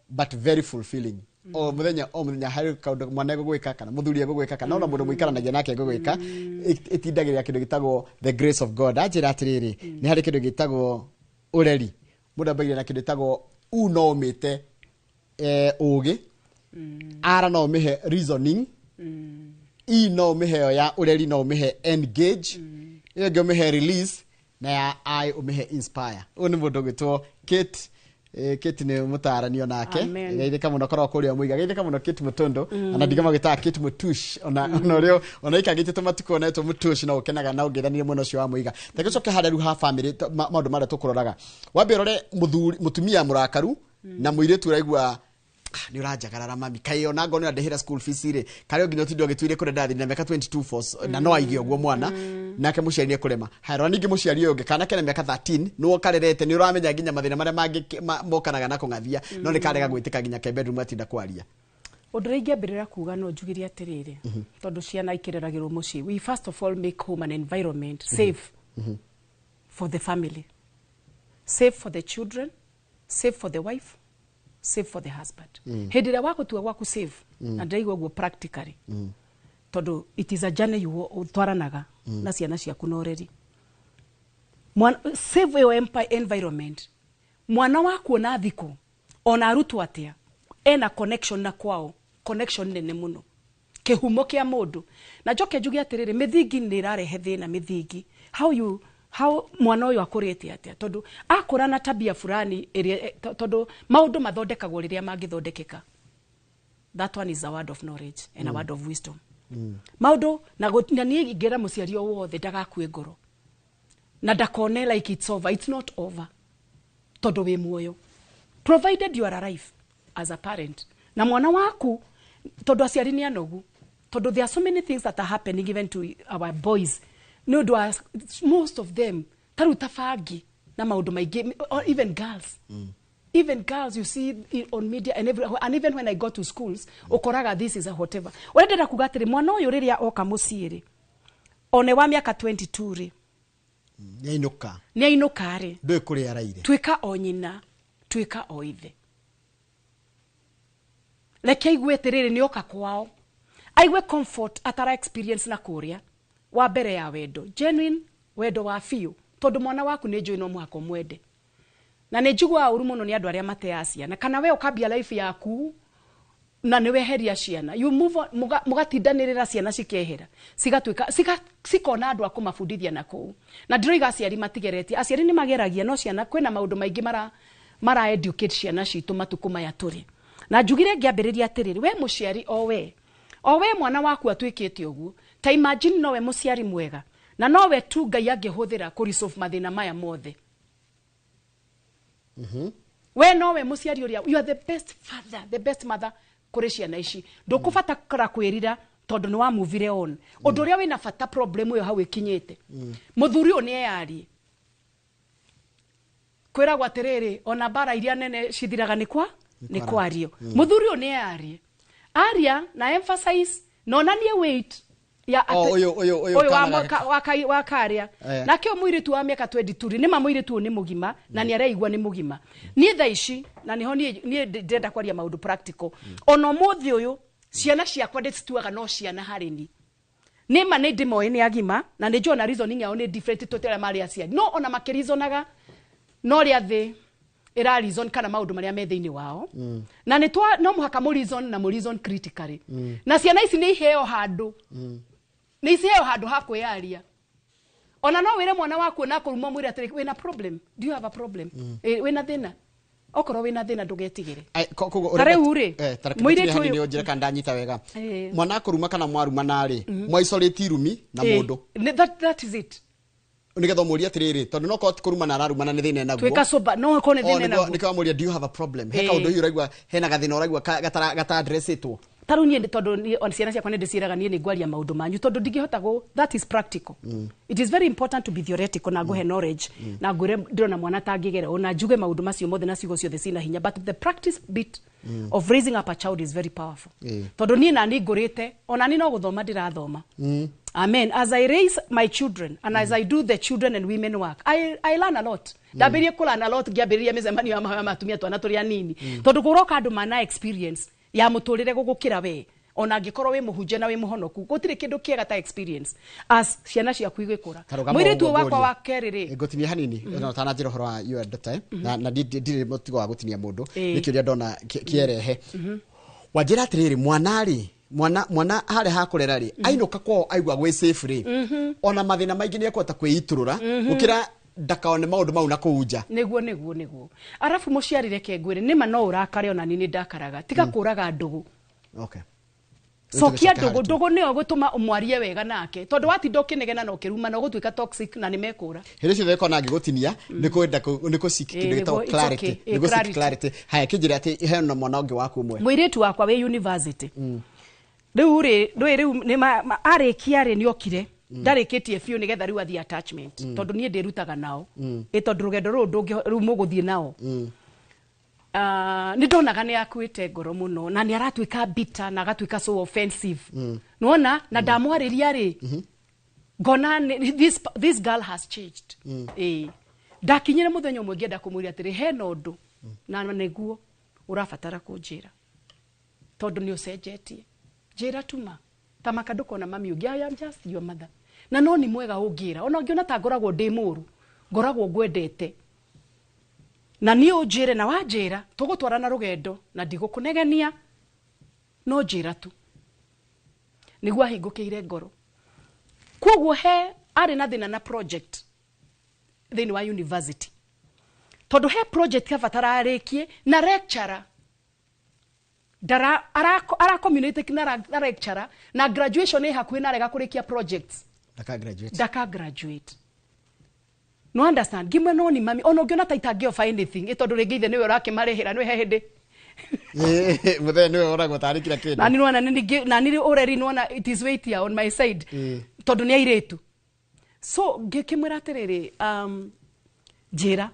Speaker 1: but very fulfilling. O muthenya o muthenya harĩ kaũndũ mwana egũgwĩka kana mũthuri egũgwĩka kana ona mũndũ mũikaranagia nake egũgwĩka, ĩtindagĩrĩra kĩndũ gĩtagwo the grace of God. Anjĩra atĩrĩrĩ, nĩ harĩ kĩndũ gĩtagwo ũreri. Mũndũ ambagĩrĩria na kĩndũ gĩtagwo u, no ũmĩte ũgĩ, R no ũmĩhe reasoning, E no ũmĩhe yo ya ũreri, no ũmĩhe engage, ĩyo ĩngĩ ũmĩhe release, na ya I ũmĩhe inspire. Ũyũ nĩ mũndũ ũgwĩtwo Kate. Kate nĩ mũtaranio nake.
Speaker 2: Amen.
Speaker 1: Geithĩka mũno, korwo kũrĩa mũiga, geithĩka mũno Kate Mũtũndũ. Ona ndiga magĩtaga Kate Mũtush, ona ũrĩa ona ikangĩte tũmatukũ onetwo Mũtush, no ũkenaga na ũngeithanire mwena ũcio wa mũiga. Tagĩcoke harĩa rĩu ha family, maũndũ marĩa tũkũroraga, wambe ũrore mũthuri, mũtumia mũrakaru na mũirĩtu ũraigua, "Ah, nĩ ũranjagarara mami, kaĩ ona ngorwo nĩ ũrandĩhĩra school fees rĩ, karĩ o nginya ũtinde ũgĩtuire kũrĩa ndathi na mĩaka 22 force," na no aige ũguo mwana nake mũciari nĩ ekũrema. Haya, rora ningĩ mũciari ũyũ ũngĩ, kana kena mĩaka 13, nĩwe ũkarerete, nĩ ũramenya nginya mathĩna marĩa mangĩ mokanaga na kũng'athia, no nĩ karega gwĩtĩka nginya ke bedroom atinda kwaria.
Speaker 2: Ũndũ ũrĩa ingĩambĩrĩra kuga, no njugire atĩrĩrĩ, tondũ ciana ikĩreragĩrwo mũciĩ, we first of all make home an environment safe for the family, safe for the children, safe for the wife, safe for the husband. Hĩndĩ ĩrĩa wagũtua gwaku safe, na ndĩraigua ũguo practically, tondũ it is a journey you ũtwaranaga na ciana ciaku na ũreri. Save ĩyo environment, mwana waku ona thikũ ona arutwo atĩa, ena connection na kwao, connection nene mũno, kĩhumo kĩa mũndũ. Na njoke njuge atĩrĩrĩ, mĩthingi nĩ ĩrarehe thĩna. Mĩthingi, how mwana ũyũ akũrĩte atĩa, tondũ akũra na tabia fulani ĩrĩa tondũ maũndũ mathondekagwo rĩrĩa mangĩthondekeka. That one is a word of knowledge and a word of wisdom. Maũndũ na na niĩ ingĩra mũciari o wothe ndagakue ngoro na ndakone like it's over. It's not over, tondũ wĩ muoyo provided you are alive as a parent na mwana waku, tondũ aciari nĩ anogu, tondũ there are so many things that are happening even to our boys nĩ ũndũ wa most of them tarĩu ta bangi na maũndũ maingĩ, or even girls. Even girls you see on media and everywhere, and even when I go to schools, ukoraga this is a whatever. Ũrĩa ndĩrenda kuga atĩrĩ, mwana ũyũ rĩrĩa oka mũciĩ rĩ, one wa mĩaka 22 rĩ,
Speaker 1: nĩainũka.
Speaker 2: Nĩ ainũka rĩ,
Speaker 1: ndũĩ kũrĩa araire.
Speaker 2: Tuĩka o nyina, tuĩka o ithe, reke aigue atĩrĩrĩ, nĩ oka kwao, aigue comfort atara experience na kũrĩa wa mbere ya wendo genuine, wendo wa biũ, tondũ mwana waku nĩ njũĩ no mũhaka ũmwende. Na nĩ njiguaga ũru mũno nĩ andũ arĩa mateaga ciana, kana we ũkambia life yaku na nĩ weheria ciana, you move on, mũgatindanĩrĩra, ciana cikehera, cigatuĩka cikona andũ a kũmabundithia na kũu. Na ndiroiga aciari matigeretie, aciari nĩ mageragia, no ciana kwĩna maũndũ maingĩ mara educate ciana citũ matukũ maya tũrĩ. Na njugire ngĩambĩrĩria atĩrĩrĩ, we mũciari, o we mwana waku atuĩkĩte ũguo, ta imagine nowe mũciari mwega na nowe tu Ngai angĩhũthĩra kũ resolve mathĩna maya mothe. We nowe mũciari ũrĩa, you are the best father, the best mother kũrĩ ciana ici. Ndũkũbatara kwĩrira tondũ nĩ wa move on. Ũndũ ũrĩa wĩna bata, problem ĩyo hau ĩkinyĩte, mũthuri ũyũ nĩ eyarie. Kwĩragwo atĩrĩrĩ, ona mbara iria nene cithiraga nĩ kwa nĩ kwario. Mũthuri ũyũ nĩ eyarie, aria na emphasize na onanie weight ya
Speaker 1: O, ũyũ
Speaker 2: ũyũ wa
Speaker 1: kana
Speaker 2: wa karĩa. Nake ũyũ mũirĩtu wa mĩaka 22 rĩ, nĩma mũirĩtu ũyũ nĩ mũgima na nĩ areigua nĩ mũgima. Niĩ thaa ici na nĩho niĩ ndĩrenda kwaria maũndũ practical. Ona ũmũthĩ ũyũ ciana ciakwa ndĩcituaga no ciana harĩ ni. Nĩma nĩ ndĩmoĩ nĩ agima na nĩ njũĩ ona reasoning yao nĩ different tũte arĩa marĩ aciari, no ona makĩrizonaga no rĩa thĩ ĩra reason kana maũndũ marĩa me thĩinĩ wao. Na nĩ twa no mũhaka mũ reason na mũ reason critically. Na ciana ici nĩ iheo handũ, nĩ iciheo handũ ha kwĩyaria. Ona no wĩre mwana waku na kũruma, mwĩre atĩrĩ, "Wĩna problem? Do you have a problem? Wĩna thĩna? Okorwo wĩna thĩna, ndũgetigĩre."
Speaker 1: Ai, koguo
Speaker 2: Ta rĩu rĩ,
Speaker 1: ta reke
Speaker 2: mũirĩtu
Speaker 1: tũkinye hanini ũnjĩre kana ndanyita wega. Mwana akũruma kana mwarumana rĩ, mwaisolate irumi na mũndũ
Speaker 2: That is it.
Speaker 1: Nĩgetha ũmũrie atĩrĩrĩ, tondũ no korwo ti kũrumana ararumana nĩ thĩna enaguo.
Speaker 2: Tuĩka sober, no korwo nĩ
Speaker 1: O,
Speaker 2: thĩna enaguo.
Speaker 1: Nĩkĩo wamũria, "Do you have a problem?" He kaũndũ hihi ũraigua hena gathĩna ũraigua gatara addressĩtwo.
Speaker 2: Ta rĩu niĩ tondũ niĩ- ona ciana ciakwa nĩ ndĩciĩraga niĩ nĩ ngwaria maũndũ manyu tondũ ndingĩhota gũ, that is practical. It is very important to be theoretical na ngũhe knowledge na ngwĩre ndĩrona mwana tangĩgera ona njuge maũndũ macio mothe na ciugo ciothe cina hinya, but the practice bit of raising up a child is very powerful, tondũ niĩ nani ngũrĩte ona niĩ no gũthoma ndĩrathoma. Amen. As I raise my children and as I do the children and women work, I learn a lot. Ndambĩrĩrie kũ learn a lot ngĩambĩrĩria mĩcemanio ya mahoya ma atumia twana tũrĩ anini, tondũ kũroka andũ mana experience ya mũtũrĩre gũgũkĩra we. Ona angĩkorwo wĩ mũhunjia na wĩ mũhonoku, gũtirĩ kĩndũ kĩega ta experience as ciana ciaku igĩkũra.
Speaker 1: Karũgamo.
Speaker 2: Mũirĩtu
Speaker 1: Ũguo
Speaker 2: wakwa
Speaker 1: ngũrie.
Speaker 2: wa kerĩ rĩ,
Speaker 1: Ngũtinia hanini na ũtananjĩra ũhoro wa your daughter, eh? Na ndirĩ mũtigo wa gũtinia mũndũ. Nĩ kĩũria ndona kĩerehe. Wanjĩra atĩrĩrĩ, mwana rĩ, mwana harĩa hakũrera rĩ, ainũka kwao aigua gwĩ safe rĩ, ona mathĩna maingĩ nĩ ekũhota kwĩitũrũra gũkĩra ndakaone maũndũ mau na kũu nja.
Speaker 2: Nĩguo. Arabu mũciari, reke ngwĩre nĩma, no ũrakare, ona niĩ nĩ ndakaraga. Tiga kũraga ndũgũ. Cokia ndũgũ. Ndũgũ nĩyo gũtũma ũmwarie wega nake, tondũ watinda ũkĩnegena na ũkĩruma na ũgũtuĩka toxic na nĩ mekũra.
Speaker 1: Hĩndĩ ciothe ĩkorwo angĩgũtinia nĩ kwenda nĩ kũ seek kĩndũ gĩtagwo
Speaker 2: Nĩguo, it's
Speaker 1: clarity.
Speaker 2: okay.
Speaker 1: Nĩ gũ seek
Speaker 2: Clarity.
Speaker 1: clarity. Haya, kĩnjĩre atĩ hena mwana ũngĩ waku ũmwe.
Speaker 2: Mũirĩtu wakwa wĩ university rĩu rĩ, ndũĩ rĩu nĩ arĩkia rĩ, nĩ okire ndarĩkĩtie biũ nĩgetha rĩu athiĩ attachment, tondũ niĩ ndĩrutaga nao. Ĩ tondũ rũgendo rũrũ ndũngĩ rĩu mũgũthiĩ nao. Ah, nĩ ndonaga nĩ akuĩte ngoro mũno na nĩ aratuĩka bitter na agatuĩka so offensive. Nĩwona na ndamwarĩria rĩ, ngona this girl has changed. Ĩĩ, ndakinyire mũthenya ũmwe ngĩenda kũmwĩra atĩrĩ, hena ũndũ na nĩguo ũrabatara kũnjĩra tondũ nĩ ũcenjetie, njĩra tuma tamaka ndũkona mami ũngĩ, I am just your mother, na no nĩ mwega ũngĩra ona ũngĩona ta ngoragwo ndĩ mũru, ngoragwo ngwendete na niĩ ũnjĩre na wanjĩra tũgũtwarana rũgendo na ndigũkũnegenia, no njĩra tu. Nĩguo ahingũkĩire ngoro. Koguo he arĩ na thĩna na project thĩinĩ wa university, tondũ he project yabatara arĩkie na lecturer ndara ara communicate na lecturer na graduation ĩ hakuhĩ na arega kũrĩkia projects.
Speaker 1: Ndaka graduate.
Speaker 2: Ndaka graduate, no understand ngimwe no ni mami ona ũngĩona ta itangĩ offer anything, ĩ tondũ rĩngĩ ithe nĩwe ũrakĩmarĩhĩra, nĩwe he hĩndĩ.
Speaker 1: Mũthenya nĩwe ũragwo tarĩ kila kĩndũ.
Speaker 2: Nani nĩwona nani already nĩwona it is weightier on my side tondũ nĩ airĩtu. So ngĩkĩmwĩra atĩrĩrĩ, njĩra.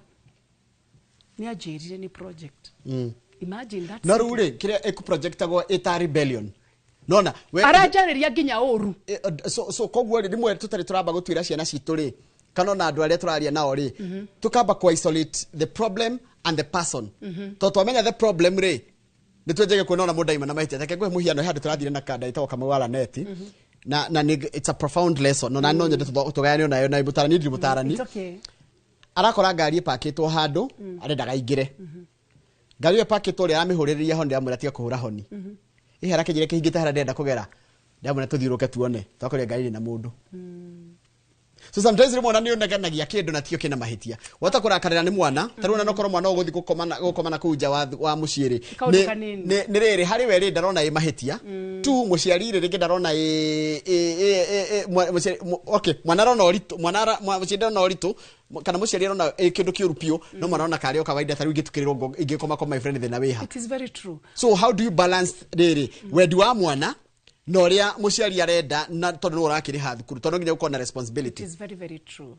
Speaker 2: Nĩ anjĩrire nĩ project. Imagine that.
Speaker 1: No rĩu rĩ, kĩrĩa ĩkũprojectagwo ĩta rebellion nona
Speaker 2: Aranjarĩria nginya ũru.
Speaker 1: So koguo rĩ, rĩmwe tũtarĩ tũramba gũtuĩra ciana citũ rĩ, kana ona andũ arĩa tũraria nao rĩ, tũkamba ku isolate the problem and the person, tondũ twamenya the problem rĩ, nĩ twenjage kuona ona mũndũ aima na mahĩtia. Reke ngũhe mũhiano. He handũ tũrathire na kanda ĩtagwo Kamau wa Laneti, na it's a profound lesson, no na no nyende tũgayane onayo na mũtarani, ndirĩ mũtarani.
Speaker 2: It's okay.
Speaker 1: Arakora ngari ĩpakĩtwo handũ arendaga aingĩre. Ngari ĩyo ĩpakĩtwo ũrĩa aramĩhũrĩrĩria honi, ndĩramwĩra tiga kũhũra honi. Ĩhĩ arakĩnjĩra kĩhingĩte harĩa ndĩrenda kũgera. Ndĩramwĩra tũthiũrũke tuone, twakorire ngari ĩrĩ na mũndũ. So sometimes rĩmwe ona nĩ ũnegenagia kĩndũ na tikio kĩna mahĩtia, wata kũrakarĩra nĩ mwana. Ta rĩu ona nokorwo mwana ũgũthiĩ gũkoma na kũu nja wa mũciĩ rĩ,
Speaker 2: Kaũndũ kanini.
Speaker 1: Nĩ rĩrĩ harĩ we rĩ, ndarona ĩ mahĩtia tu. Mũciari rĩ, rĩngĩ ndarona ĩ okay, mwana arona ũritũ, mũciari ndarona ũritũ, kana mũciari arona ĩ kĩndũ kĩũru biũ, no mwana arona karĩ o kawaida. Ta rĩu ingĩtukĩrĩrwo ingĩkoma kwa my friend, thĩna wĩha?
Speaker 2: It is very true.
Speaker 1: So how do you balance rĩrĩ wendi wa mwana na ũrĩa mũciari arenda, na tondũ nĩwe ũrakĩrĩha thukuru, tondũ no nginya gũkorwo na
Speaker 2: It
Speaker 1: responsibility?
Speaker 2: is very very true.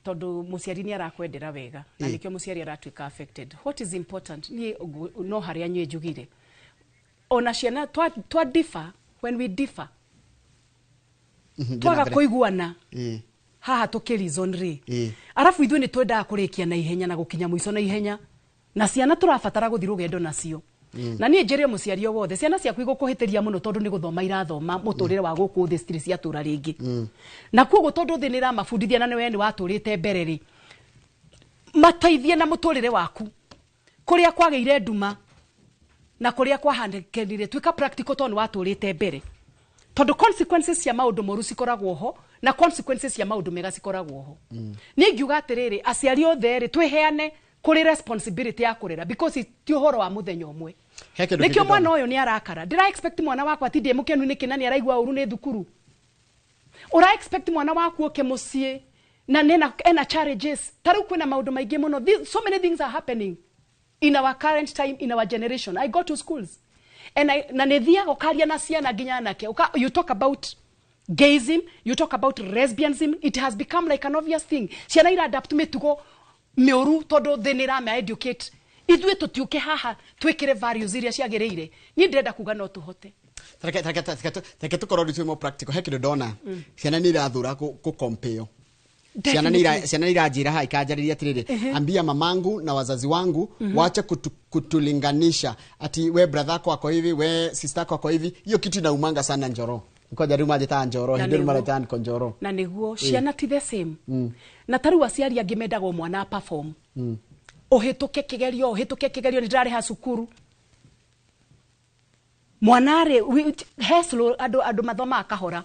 Speaker 2: Tondũ mũciari nĩ arakwendera wega na nĩkĩo mũciari aratuĩka affected. What is important niĩ no harĩa nyuĩ njugire ona ciana twa differ, when we differ, twaga
Speaker 1: mbere.
Speaker 2: kũiguana haha tũkĩ reason rĩ, arabu ithuĩ nĩ twendaga kũrĩkia na ihenya na gũkinya mũico na ihenya, na ciana tũrabatara gũthiĩ rũgendo nacio. Na niĩ njĩre mũciari o wothe, ciana ciaku igũkũhĩtĩria mũno tondũ nĩ gũthoma irathoma mũtũrĩre wa gũkũ thĩ, citirĩ ciatũra rĩngĩ. Na koguo tondũ thĩ nĩ ĩramabundithia na nĩwe nĩ watũrĩte mbere rĩ, mateithie na mũtũrĩre waku kũrĩa kwagĩire nduma na kũrĩa kwahanĩkĩrire. Tuĩka practical tondũ nĩ watũrĩte mbere, tondũ consequences cia maũndũ moru cikoragwo ho na consequences cia maũndũ mega cikoragwo ho. Niĩ ngiuga atĩrĩrĩ, aciari othe rĩ, twĩheane kũrĩ responsibility ya kũrera, because ti ũhoro wa mũthenya ũmwe.
Speaker 1: He kĩndũ
Speaker 2: Nĩkĩo
Speaker 1: kĩngĩ
Speaker 2: mwana
Speaker 1: ndona.
Speaker 2: ũyũ nĩ arakara. Ndĩra expect mwana wakwa atindie mũkenu nĩkĩ na nĩ araigua ũru nĩ thukuru? Ũra expect mwana waku oke mũciĩ na nena ena challenges. Ta rĩu kwĩna maũndũ maingĩ mũno. So many things are happening in our current time, in our generation. I go to schools. And na nĩ thiaga ũkaria na ciana nginya anake. You talk about gayism, you talk about lesbianism, it has become like an obvious thing. Ciana ira adapt mĩtugo mĩũru tondũ thĩ nĩ ĩrama educate. Ithuĩ tũtiũke haha twĩkĩre values iria ciagĩrĩire. Niĩ ndĩrenda kuga no tũhote.
Speaker 1: Reke tũkorwo rĩu twĩ more practical. He kĩndũ ndona, ciana nĩ irathũra kũkompeo. Ciana nĩ iranjĩra haha, ikanjarĩria atĩrĩrĩ, ambia mamangu na wazazi wangu wache kutulinganisha ati we brother yako ako hivi, we sister yako ako hivi. Hiyo kitu inaumanga sana. Njoro kwanja rĩu manjĩtaga Njoro.
Speaker 2: Na
Speaker 1: hĩndĩ rĩu
Speaker 2: nĩguo.
Speaker 1: maretaga niko Njoro.
Speaker 2: Na nĩguo ciana ti the same. Na tarĩu aciari angĩ mendaga o mwana perform, ũhĩtũke kĩgerio, ũhĩtũke kĩgerio, nĩ ndĩrarĩha cukuru mwana rĩ he slow. Andũ mathomaga kahora.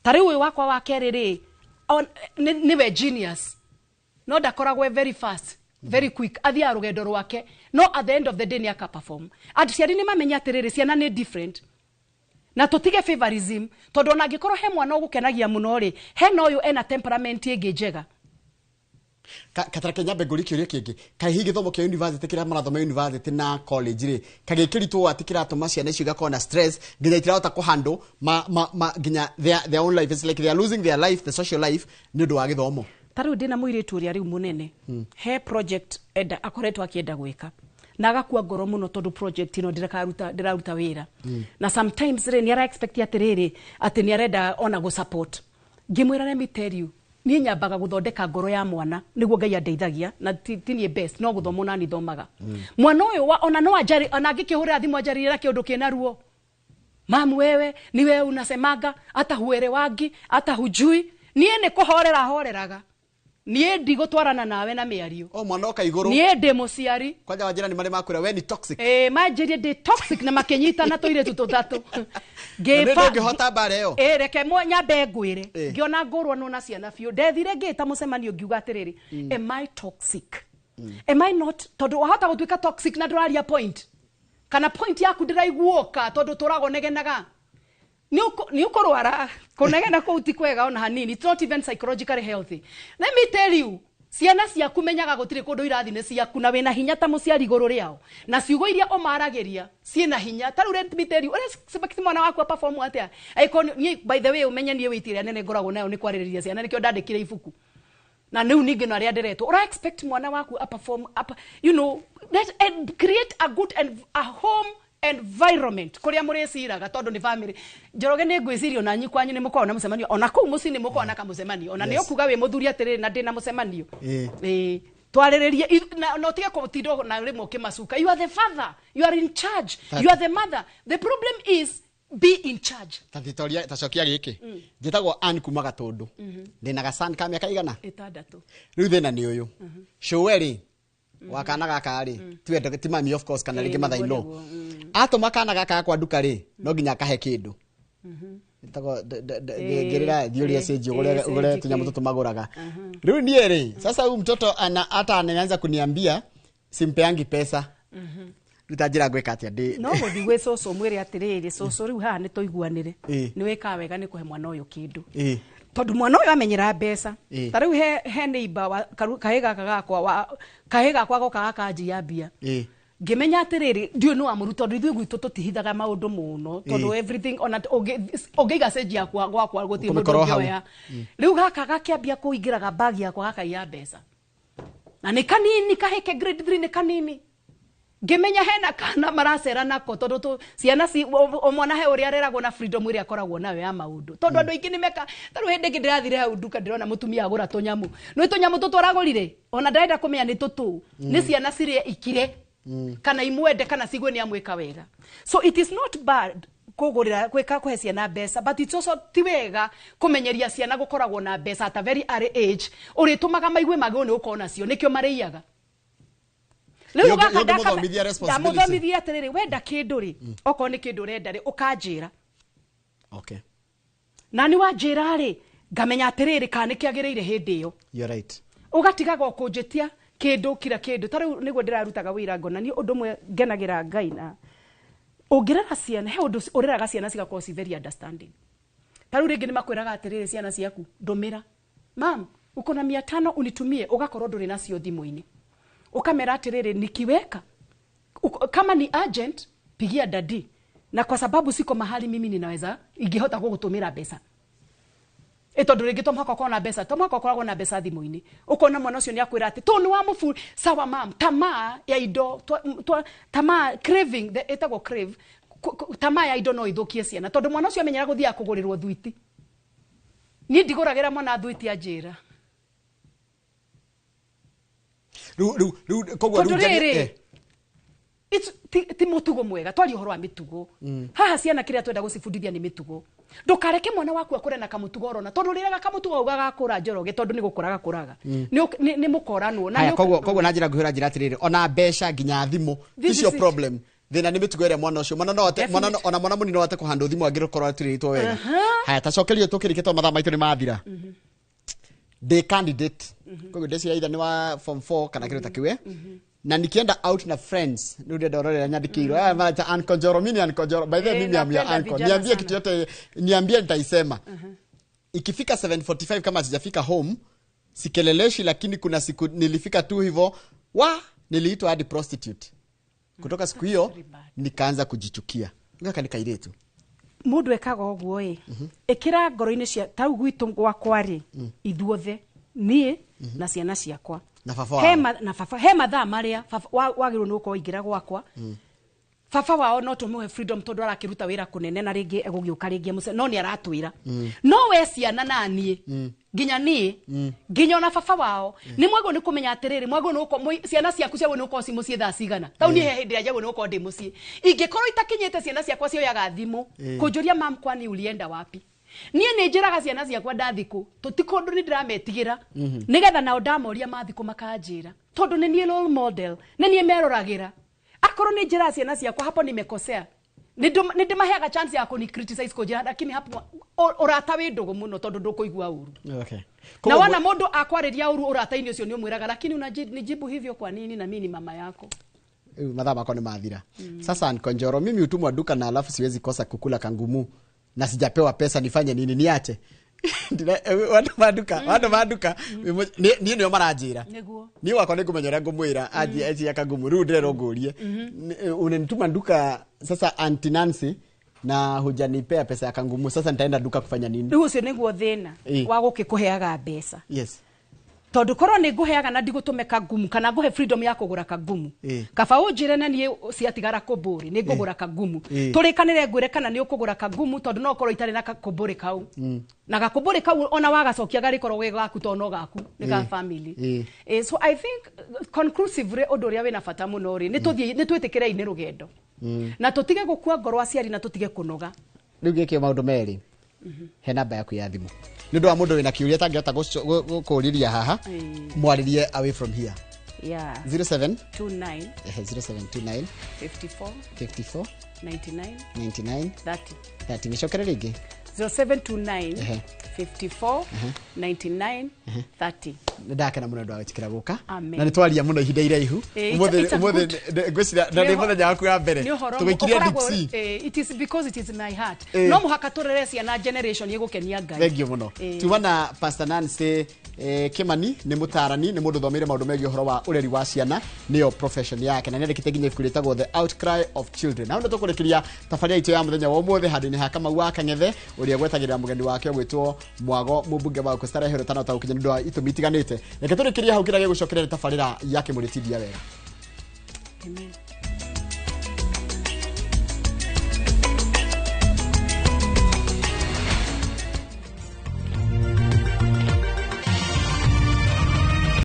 Speaker 2: Ta rĩu ũyũ wakwa wa kerĩ rĩ, nĩwe genius, no ndakoragwo e very fast, very quick. Athiaga rũgendo rwake, no at the end of the day nĩ aka perform. Aciari nĩ mamenya atĩrĩrĩ, ciana nĩ different, na tũtige favorism, tondũ ona angĩkorwo he mwana ũgũkenagia mũno rĩ, hena ũyũ ena temperament ĩngĩ njega.
Speaker 1: Katareke nyambe ngũrie kĩũria kĩngĩ. Kaĩ hihi gĩthomo kĩa university, kĩrĩa marathoma university na college rĩ, kagĩkĩritwo atĩ kĩratũma ciana icio igakorwo na stress nginya itirahota kũhandle ma nginya their own life? It's like they are losing their life, the social life, nĩ ũndũ wa gĩthomo.
Speaker 2: Ta rĩu ndĩna mũirĩtu ũrĩa rĩu mũnene. He project enda akoretwo akĩenda gwĩka na agakua ngoro mũno tondũ project ĩno ndĩrakaruta, ndĩraruta wĩra. Na sometimes rĩ, nĩ ara expect atĩrĩrĩ, atĩ nĩ arenda ona gũ support. Ngĩmwĩra, let me tell you, niĩ nyambaga gũthondeka ngoro ya mwana nĩguo Ngai andeithagia, na ti niĩ best, no gũthoma ona nithomaga. Mwana ũyũ ona no anjari, ona angĩkĩhũrĩra thimũ anjarĩrie na kĩũndũ kĩna ruo, "Mamu, wewe ni wewe unasemaga hata huelewangi, hata hujui." Niĩ nĩ kũhorera horeraga, niĩ ndigũtwarana nawe na mĩario.
Speaker 1: O mwana oka igũrũ.
Speaker 2: Niĩ ndĩ mũciari.
Speaker 1: Kwanja wanjĩra nĩ marĩ makwĩra we ni toxic.
Speaker 2: Ĩ, manjĩrie ndĩ toxic na makĩnyitana tũirĩtu tũtatũ.
Speaker 1: Na nĩ ndũngĩhota mbara ĩyo.
Speaker 2: Ĩ, reke nyambe ngwĩre, ngĩona ngũrwo nũ na ciana biũ, ndethire ngĩta mũcemanio, ngiuga atĩrĩrĩ, am I toxic? Am I not? Tondũ wahota gũtuĩka toxic na ndũraria point, kana point yaku ndĩraiguoka tondũ tũragwo negenaga. Nĩ ũkũrwara. Kũnegena kũu ti kwega ona hanini. It's not even psychologically healthy. Let me tell you, ciana ciaku, menyaga gũtirĩ kũndũ irathi, nĩ ciaku, na wĩna hinya ta mũciari igũrũ rĩao, na ciugo iria ũmaragĩria ciĩna hinya. Ta rĩu, let me tell you, ũrĩa expect mwana waku a perform atĩa angĩkorwo niĩ, by the way, ũmenye niĩ wĩiti ĩrĩa nene ngoragwo nayo nĩ kwarĩrĩria ciana, nĩkĩo ndandĩkire ibuku na rĩu ningĩ no arĩa ndĩretwo. Ũra expect mwana waku a perform apa, let and create a good and a home environment kũrĩa mũrĩciraga, tondũ nĩ family. Njoroge, nĩ ngwĩciria ona nyi kwanyu nĩ mũkoragwo na mũcemanio, ona kũu mũciĩ nĩ mũkoragwo na kamũcemanio, ona nĩ ũkuga wĩ mũthuri atĩrĩrĩ, na ndĩ na mũcemanio. Ĩĩ, twarĩrĩrie na ũtige gũtinda na rĩmwe ũkĩmacuka. You are the father, you are in charge. You are the mother. The problem is, be in charge.
Speaker 1: Ta thitoria, ta cokia gĩkĩ. Njĩtagwo Ann kuma Gatũndũ. Ndĩna gacan ka mĩaka igana?
Speaker 2: 6.
Speaker 1: Rĩu thĩna nĩ ũyũ, cũwe rĩ wa kana gaka rĩ, tiwe, ti mami of course, kana rĩngĩ mother in law, atũma kana gaka gakwa nduka rĩ, no nginya akahe kĩndũ. Ĩtagwo ngĩrĩra thiĩ ũrĩa cenji ũgũre, ũgũre tũnyamũ tũtũ magũraga. Rĩu niĩ rĩ, sasa huyu mtoto ana hata anaanza kuniambia simpeangi pesa. Rĩu ta njĩra ngwĩka atĩa ndĩ
Speaker 2: No gũthiĩ gwĩ cũcũ, mwĩre atĩrĩrĩ, cũcũ, rĩu haha nĩ tũiguanĩre. Nĩ wĩkaga wega nĩ kũhe mwana ũyũ kĩndũ, tondũ mwana ũyũ amenyera mbeca. Ta rĩu he neighbor wa kahĩ gaka gakwa wa kahĩ gakwa goka gakanjia mbia. Ngĩmenya atĩrĩrĩ, ndiũĩ nĩ wamũru, tondũ ithuĩ gwitũ tũtihithaga maũndũ mũno, tondũ everything, ona ũngĩiga cenji yakwa gwakwa, gũtirĩ mũndũ
Speaker 1: Ũkũmĩkora o hau.
Speaker 2: ũngĩoya. Rĩu gaka gakĩambia kũingĩraga bagi yakwa, gakaiya mbeca, na nĩ kanini, kahĩke grade 3, nĩ kanini. Ngĩmenya hena kana maracera nako, tondũ tũ ciana ci o mwana he ũrĩa areragwo na freedom ĩrĩa akoragwo nayo ya maũndũ, tondũ andũ aingĩ nĩ meka. Ta rĩu hĩndĩ ĩngĩ ndĩrathire hau nduka, ndĩrona mũtumia agũra tũnyamũ. Nĩ tũnyamũ tũtũ aragũrire, ona ndarenda kũmenya nĩ tũtũ. Nĩ ciana cirĩe ikire, kana imwende, kana cigue nĩ amwĩka wega. So it is not bad kũgũrĩra, gwĩka, kũhe ciana mbeca, but it's also ti wega kũmenyeria ciana gũkoragwo na mbeca at a very early age, ũrĩtũmaga maigue magĩrĩirwo nĩ gũkorwo nacio, nĩkĩo marĩiyaga rĩu. Gaka
Speaker 1: Nĩ ũngĩmũthomithia responsibility.
Speaker 2: Ndamũthomithia atĩrĩrĩ, wenda kĩndũ rĩ, okorwo nĩ kĩndũ ũrenda rĩ, ũkanjĩra. Na nĩ wanjĩra rĩ, ngamenya atĩrĩrĩ, kana nĩ kĩagĩrĩire hĩndĩ ĩyo.
Speaker 1: You're right.
Speaker 2: Ũgatigaga kũnjĩtia kĩndũ kira kĩndũ. Ta rĩu nĩguo ndĩrarutaga wĩra, ngona niĩ ũndũ ũmwe ngenagĩra Ngai, na ũngĩrera ciana, he ũndũ ũreraga ciana cigakorwo ci very understanding. Ta rĩu rĩngĩ nĩ makwĩraga atĩrĩrĩ, ciana ciaku, ndũmĩra, "Mam, uko na 500 unitumie?" Ũgakorwo ndũrĩ nacio thimũ-inĩ, ũkamera atĩrĩrĩ, nikiweka kama ni urgent. Pigia daddy. Na kwa sababu siko mahali mimi ninaweza ingĩhota gũgũtũmĩra mbeca. Tondu rĩngĩ to mũhaka ũkorwo na mbeca, to mũhaka ũkoragwo na mbeca thimũ-inĩ. Ũkona mwana ũcio nĩ akwĩra atĩ tũ nĩ wa mũbu sawa mam, tamaa ya indo, tamaa craving, ĩtagwo crave, tamaa ya indo no ithũkie ciana tondu mwana ũcio amenyera gũthiaga kũgũrĩrwo thuiti. Niĩ ndigũragĩra mwana thuiti anjĩra.
Speaker 1: Rĩu koguo
Speaker 2: rĩu rĩrĩ ti mũtugo mwega, twaria ũhoro wa mĩtugo. Haha ciana kĩrĩa twenda gũcibundithia nĩ mĩtugo. Ndũkareke mwana waku akũre na kamũtugo orona tondu rĩrĩa kamũtugo kau gagakũra Njoroge tondu nĩ gũkũra gakũraga. Nĩ mũkoranwo
Speaker 1: na koguo na njĩra nguhĩ ũranjĩra atĩrĩrĩ, ona mbeca nginya thimũ ticio problem. Thĩna nĩ mĩtugo ĩrĩa mwana ũcio mwana ona mwana mũnini no ahote kũhandwo thimũ angĩkorwo atirĩtwo wega. Haya tacokerio tũkĩrĩkia tondũ mathaa maitũ nĩ mathira. Ndĩ candidate koguo ndeciria either nĩ wa form 4 kana kĩndũ ta kĩu, na nikienda out na friends ndio ndororera nyandikirwo aya maraita Uncle Njoro, mimi ni Uncle Njoro by the way, mimi am ya uncle, niambie kitu yote, niambie nitaisema. Ikifika 7:45 kama sijafika home sikeleleshi, lakini kuna siku nilifika tu hivyo wa niliitwa hadi prostitute. Kutoka siku hiyo nikaanza kujichukia. Ngaka nikairetu
Speaker 2: mundu ekaga ũguo ĩ ĩkĩra ngoro-inĩ cia tau gwitũ gwakwa rĩ ithuothe niĩ na ciana ciakwa
Speaker 1: na baba wao
Speaker 2: na baba he mathaa marĩa wagĩrĩirwo nĩ gũkorwo ingĩra gwakwa. Baba wao no tũmũhe freedom tondũ arakĩruta wĩra kũnene na rĩngĩ egũgĩũka rĩngĩ mũce no nĩ aratwĩra. No we ciana na niĩ nginya niĩ nginya ona baba wao nĩ mwagĩrĩirwo nĩ kũmenya atĩrĩrĩ, mwagĩrĩirwo nĩ gũkorwo ciana ciaku ciagĩrĩirwo nĩ gũkorwo ci mũciĩ thaa cigana. Tau niĩ he hĩndĩ ĩrĩa njagĩrĩirwo nĩ gũkorwo ndĩ mũciĩ ingĩkorwo itakinyĩte ciana ciakwa cioyaga thimũ kũnjũria mam kwani ulienda wapi. Niĩ nĩ njĩraga ciana ciakwa ndathikũ tũtikũndũ nĩ ndĩrametigĩra nĩgetha nao ndamoria mathikũ makanjĩra tondũ nĩ niĩ role model, nĩ niĩ meroragĩra. Akorwo nĩ njĩraga ciana ciakwa hapo nimekosea, nĩ ndĩmaheaga chance ya kũni criticize kũnjĩra, lakini hapo ũrata wĩ ndũgũ mũno tondũ ndũkũigua ũru.
Speaker 1: Okay.
Speaker 2: Na wana mũndũ akwarĩria ũru ũrata-inĩ ũcio nĩ ũmwĩraga lakini unanijibu hivyo kwa nini na mimi ni mama yako.
Speaker 1: Mathaa makwa nĩ mathira. Sasa Uncle Njoro, mimi hutumwa duka na alafu siwezi kosa kukula kangumu na sijapewa pesa, nifanye nini? Niache? Watu maduka niĩ nĩo maranjĩra niĩ wakwa nĩngũmenya ũrĩa ngũmwĩra anjie etie kangumu rĩu ndĩrerwo ngũrie unanituma duka sasa Auntie Nancy na hujanipea pesa ya kangumu, sasa nitaenda duka kufanya nini?
Speaker 2: Rĩu ũcio nĩguo thĩna wa gũkĩkũheaga mbeca.
Speaker 1: Yes.
Speaker 2: Tondu korwo nĩ ngũheaga na ndigũtũme kangumu kana ngũhe freedom ya kũgũra kangumu kaba ũnjĩre na niĩ ciatigara kũmbũrĩ nĩ ngũgũra kangumu tũrĩkanĩre ngwĩre kana nĩ ũkũgũra kangumu tondu no ũkorwo itarĩ na gakũmbũrĩ kau na gakũmbũrĩ kau ona wagacokia garĩkorwo ge gaku tondũ no gaku nĩ ga family. So I think conclusively ũndũ ũrĩa wĩna bata mũno rĩ nĩ twĩtĩkĩre inĩ rũgendo na tũtige gũkua ngoro aciari na tũtige kũnoga.
Speaker 1: Rĩu gĩkĩ maũndũ merĩ he namba yaku ya thimũ nĩ ũndũ wa mũndũ wĩna kĩũria atangĩhota gũkũũrĩria haha mwarĩrie away from here.
Speaker 2: Yeah.
Speaker 1: 0729
Speaker 2: 0729 54
Speaker 1: 54
Speaker 2: 99
Speaker 1: 99
Speaker 2: 30
Speaker 1: 30. Nĩcokere rĩngĩ
Speaker 2: 0729 54 99 30.
Speaker 1: Ndakena mũno ndwa gwĩtĩkĩra gũka na nĩ twaria mũno ihinda iraihu ũmũthĩ ngwĩciria na nĩ mũthenya waku wa mbere tũgĩkirie deep sea.
Speaker 2: It is because it is my heart. No mũhaka tũrere ciana generation ĩgũkenia Ngai.
Speaker 1: Thank you mũno. Tuma na Pastor Nancy Kimani nĩ mũtarani, nĩ mũndũ thomeire maũndũ megiĩ ũhoro wa ũreri wa ciana, nĩyo profession yake na nĩandĩkĩte nginya ibuku rĩtagwo The Outcry of Children. Na nĩ tũkũrĩkĩria tabarĩra itũ ya mũthenya wa ũmũthĩ handũ-inĩ ha Kamau wa Kang'ethe ũrĩa gwetagĩrĩra mũgeni wake ũgwĩtwo Mwago mũmbunge wa Kustarehe Rũtano ta ũkinya nĩ ũndũ wa itũmi itiganĩte. Reke tũrĩkĩrie hau kĩrĩa gĩgũcokeria nĩ tabarĩra ya Kĩmũrĩ Tindia Wega.
Speaker 2: Amen.